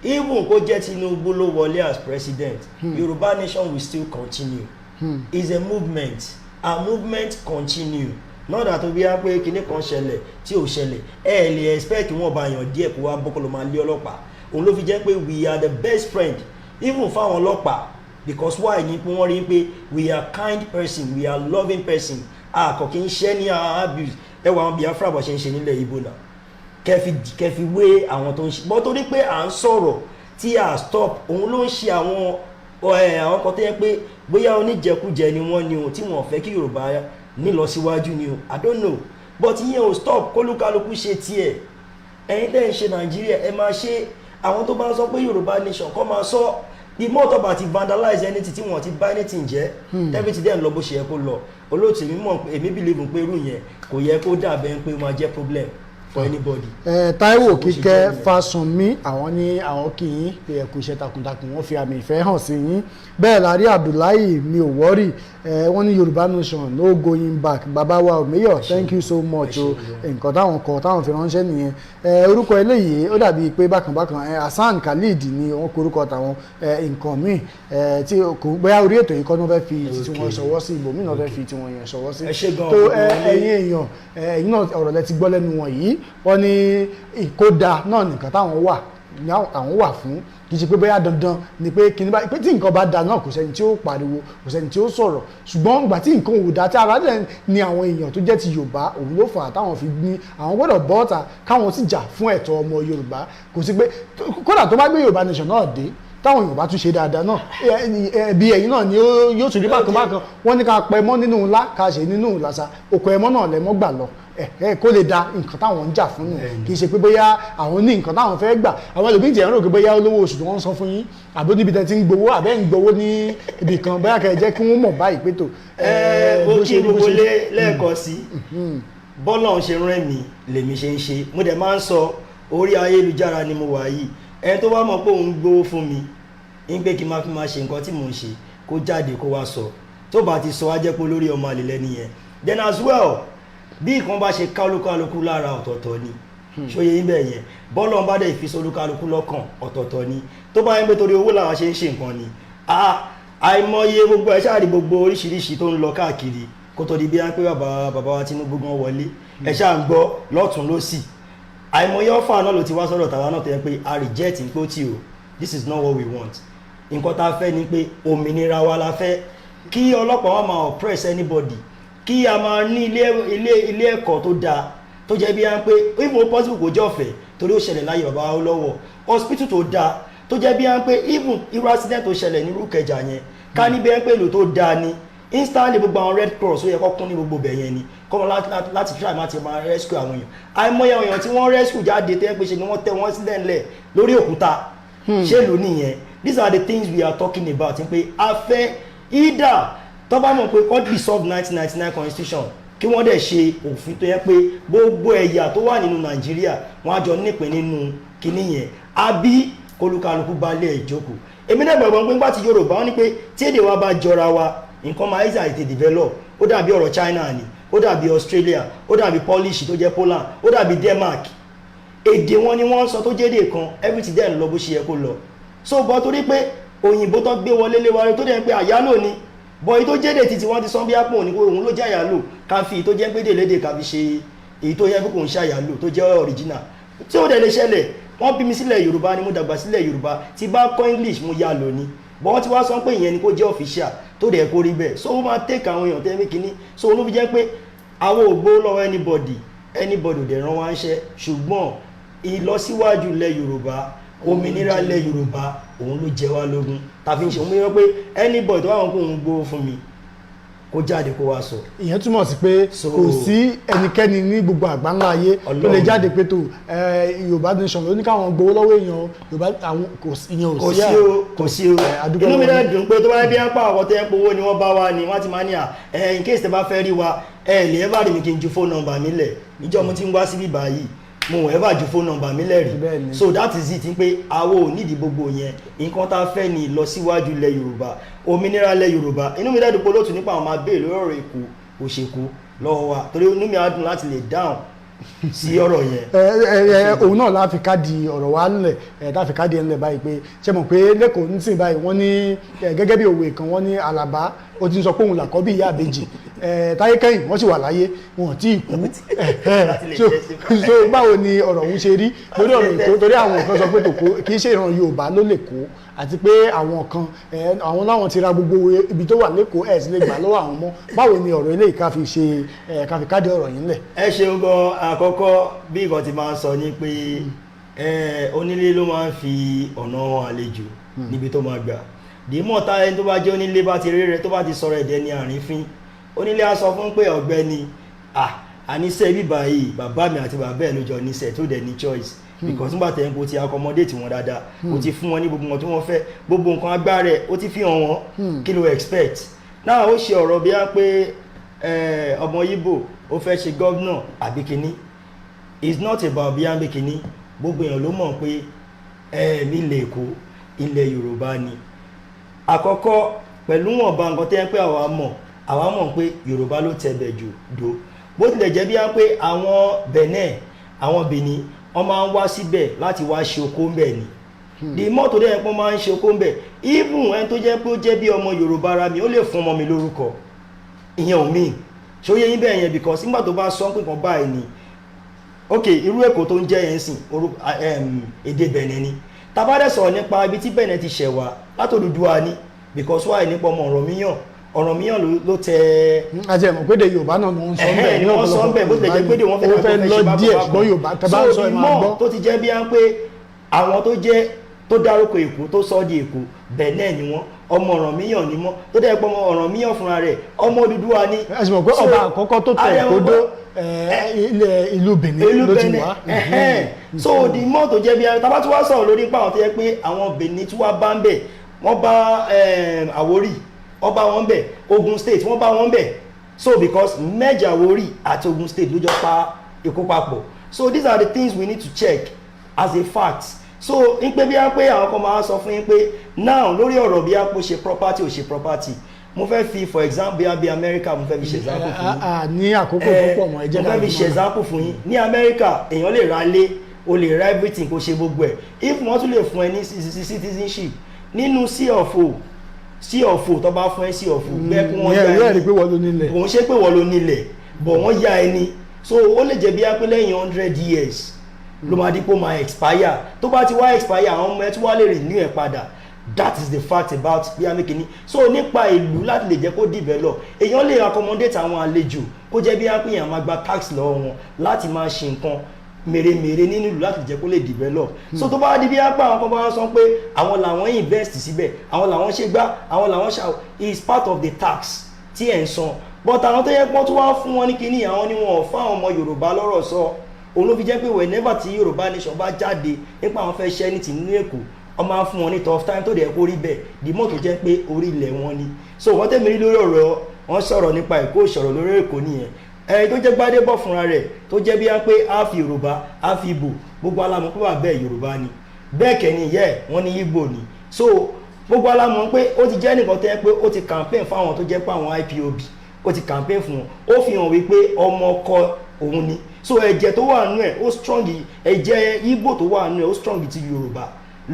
Speaker 2: even kó jẹ́ Tinubu ló wọlé as president, Yorùbá nation will still continue. It's a movement, our movement continue, not that bí wá pé kinní kan ṣẹlẹ̀ tí ò ṣẹlẹ̀. Ẹ lè expect wọn bá yàn díẹ̀ kó wá bọ́kọ́ ló máa lé ọlọ́pàá. Òun ló fi jẹ́ pé we are the best friend even fáwọn ọlọ́pàá, because why ni pé wọ́n rí pé we are kind person, we are loving person. A kò kí ń ṣe ní abuse. Ẹ wọ àwọn Biafra bó ṣe ń ṣe nílẹ̀ Ìgbò náà, kẹfì wé àwọn tó ń ṣe bọ́, torí pé à ń sọ̀rọ̀ tí a stop, òun ló ń ṣe àwọn kan tó yẹ pé bóyá oníjẹkújẹ ni wọ́n ní o, tí wọ́n fẹ́ kí Yorùbá nílọsíwájú ni o, I don't know. But ìyẹn ò stop kólúkálukú ṣe tiẹ̀. Ẹ̀yin tẹ́ ń ṣe Nàìjíríà, ẹ máa ṣe. Àwọn tó bá ń sọ pé Yorùbá nation kọ́ máa sọ, bí mọ́tò bá ti vandalize anything, tí wọ́n ti bá anything jẹ́, everything dẹ̀ ń lọ bó ṣe yẹ kó lọ. Olóòtú, èmi mọ̀ pé, èmi believe pé irú yẹn kò yẹ kó dàbẹ̀ pé ó máa jẹ́ problem for anybody.
Speaker 1: Ẹ Táíwò
Speaker 2: So, bó ṣe
Speaker 1: Kíkẹ́
Speaker 2: jẹ́ nìyẹn.
Speaker 1: Fásánmi, àwọn ní àwọn kì í pé ẹ kú iṣẹ́ takuntakun, wọ́n fi àmì ìfẹ́ hàn sí yín. Bẹ́ẹ̀ la rí Abdullahi mi ò wọ́rì ẹ, wọ́n ní Yorùbá nation, no going back. Bàbá wa Òmíyọ̀, thank you so much o. Nǹkan táwọn kọ táwọn fi ránṣẹ́ nìyẹn. Ẹ orúkọ eléyìí, ó dàbí pé bákan bákan. Ẹ Hasan Khalid ni wọ́n korúkọ tàwọn. Ẹ nǹkan míì ẹ tí kò bóyá orí ètò yìí kọ́ ni wọ́n fẹ́ fi tí wọ́n ṣọwọ́ sí, ibòmíì náà fẹ́ fi tí wọ́n yẹn ṣọwọ́ sí.
Speaker 2: Ẹ ṣé gan-an,
Speaker 1: tó
Speaker 2: gbogbo
Speaker 1: ẹ
Speaker 2: ilé.
Speaker 1: Ẹ̀yin èèyàn, ẹ̀yin náà, ọ̀rọ̀ lẹ ti gbọ́ lẹ́nu wọn yìí. Wọ́n ní ìkódà náà nìkan táwọn wà ní àwọn wà fún, kì í ṣe pé bóyá dandan ni pé kíní bá pé tí nǹkan bá da náà, kò sẹ́ni tí ó pariwo, kò sẹ́ni tí ó sọ̀rọ̀. Ṣùgbọ́n ìgbà tí nǹkan ò da, tí ara dẹ̀ ni àwọn èèyàn tó jẹ́ ti Yorùbá, òun ló fà á táwọn fi ní àwọn gbọ́dọ̀ bọ́ ọ̀tà káwọn sì jà fún ẹ̀tọ́ ọmọ Yorùbá. Kò sí pé kódà tó bá gbé Yorùbá nation náà dé, táwọn Yorùbá tún ṣe dáadáa náà, bí ẹ̀yin náà ni yóò tún rí bákan bákan. Wọ́n ní ká pẹ́ mọ́ nínú ńlá, ká ṣe nínú ìlàsà oko ẹmọ́ náà lẹ́mọ́ gbà lọ ẹ kó lè da nǹkan táwọn ń jà fún nù. Kì í ṣe pé bóyá àwọn ní nǹkan táwọn fẹ́ gbà. Àwọn ẹlòmíín tiẹ̀ ń rò pé bóyá olówó oṣù tí wọ́n ń san fún yín, àbí níbi tẹ́ ti ń gbowó, àbẹ́ ń gbowó ní ibì kan, bóyá kẹ́ ẹ jẹ́ kí wọ́n mọ̀ báyìí pé tó.
Speaker 2: Ẹ
Speaker 1: bó
Speaker 2: mo
Speaker 1: ṣe
Speaker 2: kí
Speaker 1: rí, bó
Speaker 2: gbogbo
Speaker 1: ṣe rí.
Speaker 2: lé lẹ́ẹ̀kan sí. Bọ́lá ń ṣe rán mi lèmi ṣe ń ṣe. Mo dẹ̀ máa ń sọ, orí ayélujára ni mo wà yìí. Ẹni tó bá mọ̀ pé òun gbowó fún mi ń pé kí n máa fi máa ṣe nǹkan tí mò ń ṣe, kó jáde kó wá sọ. Tó bá ti sọ, á jẹ́ pé olórí ọmọ àlè lẹ́ni yẹn. Then as well, bí nǹkan bá ṣe ká olúkálukú lára, ọ̀tọ̀ọ̀tọ̀ ni. Ṣóye yín bẹ́ẹ̀ yẹn? Bọ́lá ń bá dẹ̀ ìfisọ olúkálukú lọ́kàn, ọ̀tọ̀ọ̀tọ̀ ni. Tó bá yẹn pé torí owó làwọn ṣe ń ṣe nǹkan ni, ah, àìmọye gbogbo ẹ ṣáà rí gbogbo oríṣiríṣi tó ń lọ káàkiri kó tó di bí wọ́n pé bàbá wa Tinubu gan wọlé. Ẹ ṣáà ń gbọ́ lọ́tún lọ́sì, àìmọye offer náà ló ti wá sọ́dọ̀ tàwa náà tó yẹ pé a reject pé ó tì o, this is not what we want. Nǹkan tá a fẹ́ ni pé òmìnira wa la fẹ́, kí ọlọ́pàá wa máa oppress anybody, kí a máa ní ilé ẹ̀kọ́ tó dáa, tó jẹ́ bí wọ́n pé even possible kò jẹ́ ọ̀fẹ́, torí ó ṣẹlẹ̀ láyé bàbá Awólọ́wọ̀, hospital tó dáa, tó jẹ́ bí wọ́n pé even irú accident tó ṣẹlẹ̀ ní Ìkẹjà yẹn, ká ní bí wọ́n pé èlò tó dáa ni, instantly gbogbo àwọn Red Cross ó yẹ kó kún ní gbogbo bẹ̀ yẹn ni, kọ́ wọn láti try láti máa rescue àwọn èèyàn. Àìmọye àwọn èèyàn tí wọ́n rescue jáde tẹ́ pé ṣe ni wọ́n tẹ́ wọ́n sílẹ̀ ńlẹ̀ lórí òkúta. Ṣé ló nìyẹn? These are the things we are talking about, pé a fẹ́ either tó bá mọ̀ pé kó dissolve 1999 constitution, kí wọ́n dẹ̀ ṣe òfin tó yẹ pé gbogbo ẹ̀yà tó wà nínú Nàìjíríà, wọ́n á jọ nípìn nínú kinní yẹn, àbí kólúkálukú bá lé ìjókòó. Èmi náà gbàgbọ́ pé nígbà tí Yorùbá wọn ní pé tí èdè wa bá jọra wa, nǹkan máa easy àti develop. Ó dàbí ọ̀rọ̀ China ni, ó dàbí Australia, ó dàbí Polish tó jẹ́ Poland, ó dàbí Denmark. Èdè wọn ni wọ́n ń sọ tó jẹ́ èdè kan, everything dẹ̀ ń lọ bó ṣe yẹ kó lọ. So bọ́ torí pé òyìnbó tó gbé wọlé lé wa, tó dẹ̀ ń pé àyálò ni, bọ́ èyí tó jẹ́dẹ̀ títí wọ́n ti sọ bí àpò òní, òun ló jẹ́ àyálò, ká fi èyí tó jẹ́ pé dèlédè ká fi ṣe èyí tó yẹ pé kò ń ṣe àyálò, tó jẹ́ original, tí ó dẹ̀ lè ṣẹlẹ̀. Wọ́n bí mi sílẹ̀ Yorùbá ni, mo dàgbà sílẹ̀ Yorùbá. Tí bá kọ́ English, mo yá lò ní. But wọ́n ti wá sọ pé ìyẹn ni kó jẹ́ official, tó dẹ̀ kó rí bẹ́ẹ̀. So ó máa take àwọn èèyàn tẹ́lẹ̀ kínní. So ló fi jẹ́ pé àwọn ò gbowó lọ́wọ́ anybody, anybody ò dẹ̀ rán wá ń ṣẹ́, ṣùgbọ́n ìlọsíwájú ilẹ̀ Yorùbá, òmìnira ilẹ̀ Yorùbá, òun ló jẹ wá lógún tàbí ń ṣe òun yọ pé anybody tó wà wọn kó òun gbowó fún mi, kó jáde kó wá sọ.
Speaker 1: Ìyẹn túmọ̀ sí pé kò sí ẹnikẹ́ni ní gbogbo àgbáńlá ayé tó lè
Speaker 2: Ọlọ́run.
Speaker 1: jáde pé tó Yorùbá Nation ló ní káwọn gbowó lọ́wọ́ èèyàn Yorùbá, àwọn kò sí, ìyẹn ò
Speaker 2: Kò
Speaker 1: sí.
Speaker 2: sí o, kò sí o.
Speaker 1: Adúpẹ́
Speaker 2: Inú mi
Speaker 1: lọ́wọ́
Speaker 2: náà
Speaker 1: yín.
Speaker 2: dùn pé tó bá yẹ bí wọ́n pa àwọn tẹ́ ń powó ni wọ́n bá wa ni wọ́n ti máa ní à ẹ, in case tẹ́ bá fẹ́ rí wa, ẹ lè ever rí mi kí n ju phone number mi lẹ̀. Níjọ́ mo ti ń wá síbí báyìí, mo ò ever ju phone number mi lẹ̀ rí. So that is it, pé àwo ò nídìí gbogbo yẹn. Nǹkan tá a fẹ́ ni ìlọsíwájú ilẹ̀ Yorùbá, òmìnira ilẹ̀ Yorùbá. Inú mi dẹ́dùn pé olóòtú nípa àwọn máa béèrè lórí ọ̀rọ̀ Èkó òṣèkú lọ́wọ́ wa, torí inú mi á dùn láti lè dáhùn sí ọ̀rọ̀ yẹn.
Speaker 1: Ẹ ẹ ẹ, òun náà la fi káàdì ọ̀rọ̀ wa ńlẹ̀, ẹ tá fi káàdì ẹ̀ ńlẹ̀ báyìí pé ṣe mọ̀ pé lẹ́kọ̀ọ́ nísìnyí báyìí, wọ́n ní ẹ gẹ́gẹ́ bí òwe kan, wọ́n ní Àlàbá ó ti ń sọ pé òun làkọ́bí ìyá àbèjì, ẹ Táyé Kẹ́yìn wọ́n sì wà láyé, wọn ò tí ì kú.
Speaker 2: Láti lè jẹ́ sí.
Speaker 1: So báwo ni ọ̀rọ̀ òun ṣe rí lórí ọ̀rọ̀ Èkó? Torí àwọn kan sọ pé tòkó kì í ṣe ìran Yorùbá ló lè kó, àti pé àwọn kan ẹ àwọn láwọn ti ra gbogbo ibi tó wà lẹ́kọ̀ọ́, ẹ̀ sì lè gbà lọ́wọ́ àwọn mọ́. Báwo ni ọ̀rọ̀ eléyìí ká fi ṣe ẹ ká fi káàdì ọ̀rọ̀ yìí ńlẹ̀?
Speaker 2: Ẹ ṣeun gan. Àkọ́kọ́, bí nǹkan ti máa ń sọ ni pé onílé ló máa ń fi ọ̀nà hàn àlejò níbi tó máa gbà dìímọ̀. Tá ẹni tó bá jẹ́ onílé bá ti rí rẹ, tó bá ti sọ̀rọ̀ ẹ̀dẹ̀ ní àrífín, onílé á sọ fún pé ọ̀gbẹ́ni, àníṣe bíbá yìí, bàbá mi àti bàbá ẹ̀ ló jọ níṣẹ́ tó dẹ̀ ní choice, because nígbà tẹ̀ ń kó ti accommodate wọn dáadáa, ó ti fún wọn ní gbogbo nǹkan tí wọ́n fẹ́, gbogbo nǹkan agbára ẹ̀ ó ti fi hàn wọ́n, kí ló expect náà? Ó ṣe ọ̀rọ̀ bí i pé ọmọ Ìgbò ó fẹ́ ṣe governor àbí kínní. It's not about bí i kínní. Gbogbo èèyàn ló mọ̀ pé nílẹ̀ Èkó, ilẹ̀ Yorùbá ni. Àkọ́kọ́, pẹ̀lú wọ̀nba nǹkan tẹ́ ń pé àwa mọ̀ pé Yorùbá ló tẹ̀bẹ̀ jù dó, bó tilẹ̀ jẹ́ bí wọ́n pé àwọn Benin, àwọn Benin, wọ́n máa ń wá síbẹ̀ láti wá ṣe oko ń bẹ̀ ni. The more tó dẹ́ pọ́n máa ń ṣe oko ń bẹ̀, even ẹni tó jẹ́ pé ó jẹ́ bí ọmọ Yorùbá ara mi, ó lè fún ọmọ mi lórúkọ, ìyẹn ò mean ṣó yẹ yín bẹ́ẹ̀ yẹn, because nígbà tó bá sọ pé nǹkan báyìí ni, ok, irú Èkó tó ń jẹ́ yẹn sìn, èdè Benin ni. Tá bá dẹ̀ sọ̀rọ̀ nípa ibi tí Benin ti ṣẹ̀ wá láti Odùduwà ni, because why nípa ọmọ Ọ̀rànmíyàn, Ọ̀rànmíyàn ló tẹ.
Speaker 1: Àti ẹ̀mọ̀ pé èdè Yorùbá náà ni wọ́n ń sọ
Speaker 2: Ẹ̀hẹ́n, ni wọ́n sọ ń bẹ̀, bó tilẹ̀ jẹ́ pé èdè wọn fẹ́
Speaker 1: ó fẹ́ lọ díẹ̀, ṣùgbọ́n Yorùbá tẹ́ bá ń sọ ẹ̀ máa gbọ́.
Speaker 2: So tó ti jẹ́ bí wọ́n pé àwọn tó jẹ́ tó dárúkọ Èkó, tó sọ di Èkó, Benin ni wọ́n, ọmọ Ọ̀rànmíyàn ni wọ́n, tó dẹ́ pé ọmọ Ọ̀rànmíyàn fúnra rẹ̀ ọmọ Odùduwà ni.
Speaker 1: Ẹ sì mọ̀ pé ọba àkọ́kọ́ tó tẹ̀ Èkó dó, ilẹ̀ ìlú Benin
Speaker 2: ìlú
Speaker 1: ló ti
Speaker 2: Benin
Speaker 1: wá.
Speaker 2: Ẹ̀hẹ́n. So the more tó jẹ́ bí i tá bá tún wá sọ̀rọ̀ lórí pa àwọn tó yẹ pé àwọn Benin tí wá bá ń bẹ̀, wọ́n bá Àwórì, wọ́n bá wọn bẹ̀, Ogun State, wọ́n bá wọn bẹ̀. So because merge Àwórì àti Ogun State ló jọ pa Èkó papọ̀. So these are the things we need to check as a fact. So ń pé bí a pé àwọn kan máa sọ fún yín pé now lórí ọ̀rọ̀ bí a pò ṣe property ò ṣe property, mo fẹ́ fi for example bí a bí America, mo fẹ́ fi ṣe example fún yín.
Speaker 1: Ní àkókò tó pọ̀ mọ́, ẹ jẹ́
Speaker 2: Mo
Speaker 1: ká
Speaker 2: fẹ́ fi ṣe example fún yín. Ní America, èèyàn lè ra ilé, o lè ra everything, kó ṣe gbogbo ẹ̀. If wọ́n tún lè fún ẹ ní citizenship nínú C of O, C of O tó bá fún ẹ, C of O bẹ́ẹ̀ kí wọ́n
Speaker 1: ìyẹn
Speaker 2: yá
Speaker 1: ìwé
Speaker 2: ẹni.
Speaker 1: ẹ̀rí pé wọ́n ló nílẹ̀.
Speaker 2: Kò ń ṣe pé wọ́n ló nílẹ̀, but wọ́n yá ẹni. So ó lè jẹ́ bí á pé lẹ́yìn 100 years ló máa dípò máa expire. Tó bá ti wá expire, àwọn ọmọ ẹ tí wọ́n lè renew ẹ̀ padà. That is the fact about bí amékiní. So nípa ìlú, láti lè jẹ́ kó develop, èèyàn lè accommodate àwọn àlejò, kó jẹ́ bí á pé èèyàn máa gba tax lọ́wọ́ wọn láti máa ṣe nǹkan mèremère nínú ìlú láti jẹ́ kó lè develop. So tó bá di bí á pé àwọn kan bá sọ pé àwọn làwọn invest síbẹ̀, àwọn làwọn ṣe gbá, àwọn làwọn ṣe, is part of the tax tí ẹ̀ ń san. But àwọn tó yẹ pọ́n tó wá fún wọn ní kinní, àwọn ni wọn ò fáwọn ọmọ Yorùbá lọ́rọ̀ sọ. Òun ló fi jẹ́ pé whenever tí Yorùbá Nation bá jáde nípa àwọn fẹ́ ṣẹ́ ní ti nínú Èkó, wọ́n máa ń fún wọn ní tough time, tó dẹ̀ kó rí bẹ́ẹ̀, the more tó jẹ́ pé orí ilẹ̀ wọn ni. So wọ́n tẹ̀mí rí lórí ọ̀rọ̀ wọ́n sọ̀rọ̀ nípa Èkó, ìṣọ̀rọ̀ lórí Èkó nìyẹn. Ẹni tó jẹ́ Gbádébọ̀ fúnra rẹ̀, tó jẹ́ bí wọ́n pé á fi Yorùbá, á fi Ìgbò, gbogbo alamọ̀ pé wà bẹ́ẹ̀ Yorùbá ni, bẹ́ẹ̀ kẹ́ ni yẹ́ wọ́n ní Ìgbò ni. So gbogbo alamọ̀ pé ó ti jẹ́ nìkan tẹ́ pé ó ti campaign fáwọn tó jẹ́ pé àwọn IPOB, ó ti campaign fún wọn, ó fi hàn wípé ọmọ ọkọ òun ni. So ẹ̀jẹ̀ tó wà nínú ẹ̀ ó strong, ẹ̀jẹ̀ Ìgbò tó wà nínú ẹ̀ ó strong ti Yorùbá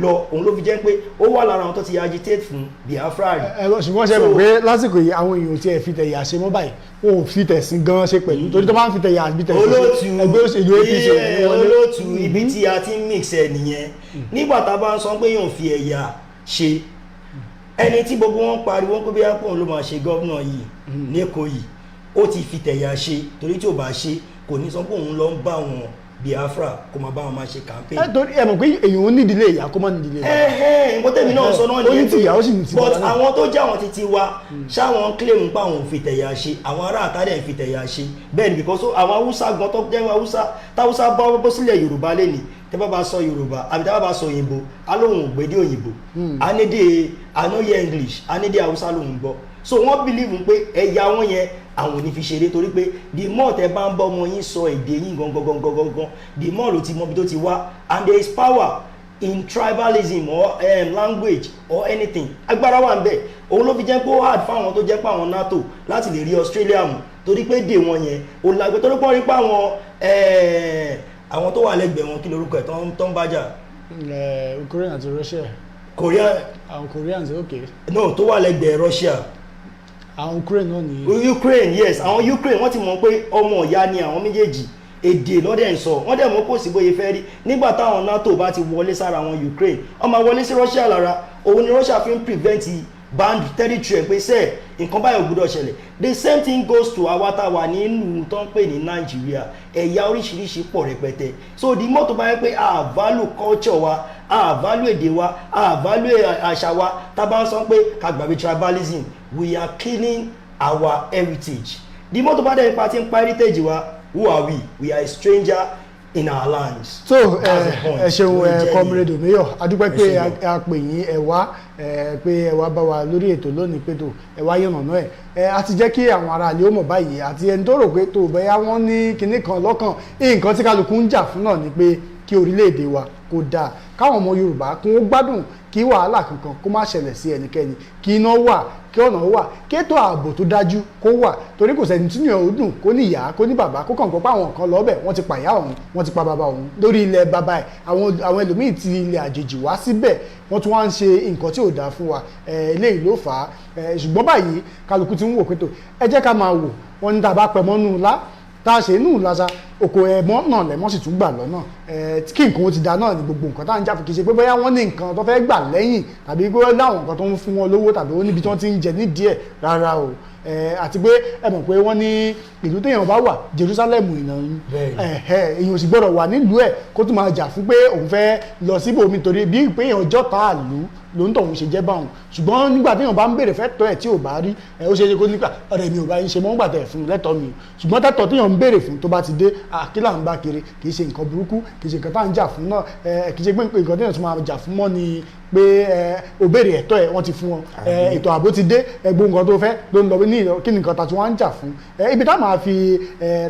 Speaker 2: lọ. Òun ló fi jẹ́ pé ó wà lára àwọn tó ti agitate fún Biafra rí.
Speaker 1: Ẹ ṣùgbọ́n ṣe mọ̀ pé lásìkò yìí, àwọn èèyàn ò tiẹ̀ fi tẹ̀yà ṣe mọ́ báyìí, wọn ò fi tẹ̀sìn gan ṣe pẹ̀lú, torí tó bá ń fi tẹ̀yà àbí tẹ̀sìn ṣe,
Speaker 2: Olóòtú,
Speaker 1: ẹgbẹ́ òṣèlú APC ò ní wọlé.
Speaker 2: Olóòtú, ibi tí a ti ń mix ẹ nìyẹn. Nígbà tá a bá ń sọ pé yóò fi ẹ̀yà ṣe Ẹni tí gbogbo wọn pariwo pé bí apò ló máa ṣe gómìnà yìí lẹ́kọ̀ọ́ yìí, ó ti fi tẹ̀yà ṣe, torí tí ò bá ṣe, kò ní sọ pé òun lọ ń bá wọn Biafra kó máa bá wọn máa ṣe campaign.
Speaker 1: Ẹ torí ẹ mọ̀ pé èèyàn ò nídìílé ìyá kó má nídìílé bàbá.
Speaker 2: Ẹhẹ́n, nǹkan tẹ̀mí náà sọ náà
Speaker 1: Ó ní
Speaker 2: nìyẹn.
Speaker 1: tìyá, ó sì ní ti
Speaker 2: But
Speaker 1: bàbá náà.
Speaker 2: àwọn tó jẹ́ àwọn títí wa ṣáwọn claim pa àwọn ò fi tẹ̀yà ṣe, àwọn ará àtàdé ń fi tẹ̀yà ṣe. Bẹ́ẹ̀ ni, because àwọn Haúsá gan tó jẹ́ Haúsá, táwúsá bá bọ́ sílẹ̀ Yorùbá lẹ́nìí, tẹ́ bá bá sọ Yorùbá àbí tẹ́ bá bá sọ òyìnbó, á lóun ò gbédè òyìnbó, á nídè ànáyẹ English, á nídè Haúsá lòun gbọ́. So wọ́n believe pé ẹ̀yà wọn yẹn, àwọn ò ní fi ṣeré, torí pé the more tẹ́ bá ń bọ́ ọmọ yín sọ èdè yín gangan gangan gangan, the more ló ti mọ ibi tó ti wá. And there is power in tribalism or language or anything. Agbára wà ń bẹ. Òun ló fi jẹ́ pé ó hard fáwọn tó jẹ́ pé àwọn NATO láti lè rí Australia mú, torí pé dè wọn yẹn ò lágbẹ́, torí pé wọ́n rí pé àwọn tó wà lẹ́gbẹ̀ẹ́ wọn, kí lorúkọ ẹ̀ tó ń bájà?
Speaker 1: Ukraine àti Russia.
Speaker 2: Korea.
Speaker 1: Àwọn Koreans, ok.
Speaker 2: No, tó wà lẹ́gbẹ̀ẹ́ Russia.
Speaker 1: Àwọn Ukraine náà ní.
Speaker 2: Ukraine, yes, àwọn Ukraine. Wọ́n ti mọ̀ pé ọmọ ìyá ni àwọn méjèèjì, èdè lọ́dẹ̀ ń sọ. Wọ́n dẹ̀ mọ̀ kò sí bóyá fẹ́ rí nígbà táwọn NATO bá ti wọlé sára àwọn Ukraine, wọ́n máa wọlé sí Russia lára. Òun ni Russia fi ń prevent bound territory ẹ̀ pé sẹ́ẹ̀ nǹkan báyìí ò gbúdọ̀ ṣẹlẹ̀. The same thing goes to àwa tá a wà nínú tó ń pè ní Nàìjíríà. Ẹ̀yà oríṣiríṣi pọ̀ rẹpẹtẹ. So the more tó bá yẹ pé a value culture wa, a value èdè wa, a value àṣà wa, tá a bá ń sọ pé ká gbàgbé tribalism, we are killing our heritage. The more tó bá dẹ̀ nípa tí ń pa heritage wa, who are we? We are a stranger in our lands.
Speaker 1: So
Speaker 2: That's the point.
Speaker 1: ẹ ṣeun.
Speaker 2: Lórí
Speaker 1: ẹ
Speaker 2: jẹ́
Speaker 1: Comrade Omeyo, adúpẹ́
Speaker 2: Ẹ
Speaker 1: pé
Speaker 2: ṣé gan.
Speaker 1: a pè yín, ẹ wá, pé ẹ wá bá wa lórí ètò lónìí, pé tó ẹ wá yànnàná ẹ. A ti jẹ́ kí àwọn ará ilé ó mọ̀ báyìí, àti ẹni tó rò pé tó bẹ́yà wọ́n ní kinní kan lọ́kàn. Nǹkan tí kálukú ń jà fún náà ni pé kí orílẹ̀-èdè wa kó dáa, káwọn ọmọ Yorùbá kó gbádùn, kí wàhálà kankan kó má ṣẹlẹ̀ sí ẹnikẹ́ni, kí iná wà, kí ọ̀nà wà, kí ètò ààbò tó dájú kó wà, torí kò sẹ́ni tí yàn ó dùn kó ní ìyá, kó ní bàbá, kó kàn gbọ́ pé àwọn kan lọ́bẹ̀, wọ́n ti pàyà òun, wọ́n ti pa bàbá òun lórí ilẹ̀ bàbá ẹ̀. Àwọn ẹlòmíì ti ilẹ̀ àjèjì wá síbẹ̀, wọ́n tún wá ń ṣe nǹkan tí ò dáa fún wa. Eléyìí ló fà á. Ṣùgbọ́n báyìí, kálukú ti ń wò pé tó ẹ jẹ́ ká máa wò wọ́n ní tá a bá pẹ̀ mọ́nú ńlá tá a ṣe inú ìlàsà oko ẹmọ náà lẹ́mọ́ sì tún gbà lọ́nà kí nǹkan ó ti da náà ní gbogbo nǹkan tá à ń jà fún. Kì í ṣe pé bóyá wọ́n ní nǹkan tó fẹ́ gbà lẹ́yìn, tàbí pé láwọn nǹkan tó ń fún wọn lówó, tàbí ó níbi tí wọ́n ti ń jẹ nídìí ẹ̀ rárá o. Àti pé ẹ mọ̀ pé wọ́n ní ìlú téèyàn bá wà, Jerusalem ìnà
Speaker 2: Bẹ́ẹ̀ni.
Speaker 1: èèyàn ò sì gbọ́dọ̀ wà nílùú ẹ̀ kó tún máa jà fún pé òun fẹ́ lọ síbòmí, torí bí pé èèyàn jọ́ta àlú ló ń tọ̀hún ṣe jẹ́ báwọn. Ṣùgbọ́n nígbà téèyàn bá ń béèrè fẹ́ tọ́ ẹ̀ tí ò bá rí ẹ, ó ṣe é ṣe kó nípa ọ̀rẹ́ mi ò bá yín ṣe mọ́ ńgbà tẹ̀ fún lẹ́tọ̀ọ́ mi. Ṣùgbọ́n tẹ́tọ̀ téèyàn ń béèrè fún tó bá ti dé, àkílà ń bá kiri, kì í ṣe nǹkan burúkú, kì í ṣe nǹkan tá à ń jà fún náà. Kì í ṣe pé nǹkan téèyàn tún máa jà fún mọ́ ni pé ò béèrè ẹ̀tọ́ ẹ̀, wọ́n ti fún ọ, ètò ààbò ti dé, gbogbo nǹkan tó fẹ́ ló ń lọ ní. Kí ni nǹkan tá tún wá ń jà fún? Ibi tá máa fi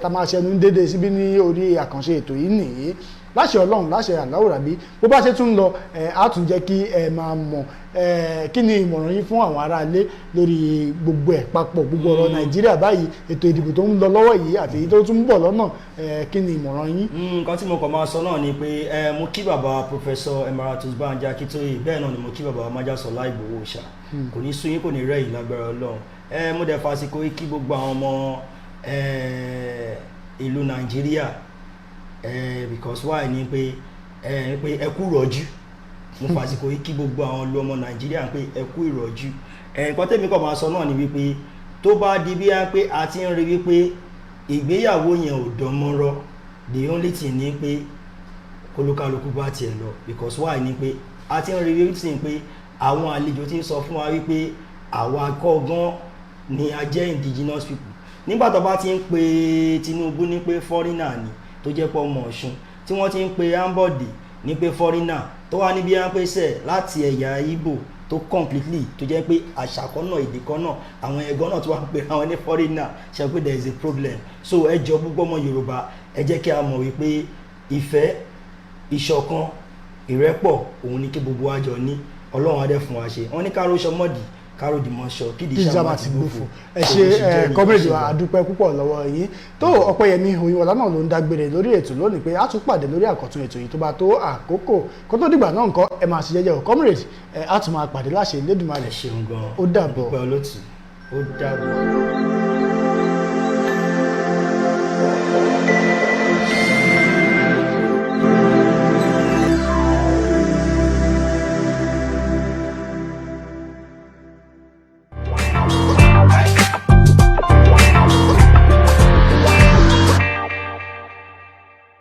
Speaker 1: tá máa ṣẹnu déédéé síbí ní orí àkànṣe ètò yìí nìyí. Láṣẹ Ọlọ́run, láṣẹ Àláwùrábí, bó bá ṣe tún lọ, á tún jẹ́ kí ẹ máa mọ̀. Kí ni ìmọ̀ràn yín fún àwọn aráalé lórí gbogbo ẹ̀ papọ̀, gbogbo ọ̀rọ̀ Nàìjíríà báyìí, ètò ìdìbò tó ń lọ lọ́wọ́ yìí àti èyí tó tún ń bọ̀ lọ́nà? Kí ni ìmọ̀ràn yín?
Speaker 2: Nǹkan tí mo kàn máa sọ náà ni pé mo kí bàbá Professor Emeritus Banji Akíntóyè, bẹ́ẹ̀ náà ni mo kí bàbá Májàsọ́lá Ìgbòho Òòṣà. Kò ní sú yín, kò ní rẹ̀ yín lágbára Ọlọ́run. Mo dẹ̀ fàsìkò yìí kí gbogbo àwọn ọmọ ìlú Nàìjíríà, because why ni pé pé ẹ kú rọ̀jú. Mo fàsìkò yìí kí gbogbo àwọn ìlú ọmọ Nàìjíríà pé ẹ kú ìrọ̀jú. Nǹkan tẹ́mi kàn máa sọ náà ni wípé tó bá di bí wá pé a ti ń rí wípé ìgbéyàwó yẹn ò dán mọ́rọ́, the only thing ni pé kólúkálukú bá tiẹ̀ lọ, because why ni pé a ti ń rí wípé pé àwọn àlejò ti ń sọ fún wa wípé àwa kọ́ gan ni a jẹ́ indigenous people. Nígbà tó bá ti ń pe Tinubu ní pé foreigner ni, tó jẹ́ pé ọmọ Ọ̀ṣun, tí wọ́n ti ń pe Ambode ní pé foreigner, tó wá níbi à ń pèsè láti ẹ̀yà Ìgbò tó completely, tó jẹ́ pé àṣà kan náà, èdè kan náà, àwọn ẹ̀gọ́ náà tó wá ń pe àwọn ní foreigner, ṣe pé there is a problem. So ẹ jọ, gbogbo ọmọ Yorùbá, ẹ jẹ́ kí a mọ̀ wípé ìfẹ́, ìṣọ̀kan, ìrẹ́pọ̀, òun ni kí gbogbo wa jọ ní. Ọlọ́run á dẹ̀ fún wa ṣe. Wọ́n ní káró sọmọ́dì, káró dìmọ̀ ṣọ, kídìí
Speaker 1: kí
Speaker 2: ṣáà
Speaker 1: ìjàmbá
Speaker 2: má
Speaker 1: ti
Speaker 2: ti
Speaker 1: gbófo.
Speaker 2: gbófo.
Speaker 1: Ẹ ṣe, ẹ comrade wa, àdúpẹ́ púpọ̀ lọ́wọ́ yín. Tó Ọpẹ́yẹmí Oyinwọlá náà ló ń dágbére lórí ètò lónìí pé a tún pàdé lórí àkọ́tún ètò yìí tó bá tó àkókò. Kó tó dìgbà náà nǹkan, ẹ máa ṣe jẹ́jẹ́ o. Comrade, ẹ á tún máa pàdé láṣẹ Elédùmarè.
Speaker 2: Ẹ ṣeun gan.
Speaker 1: Ó dàbọ̀.
Speaker 2: Dúpẹ́ olótù, ó dàbọ̀.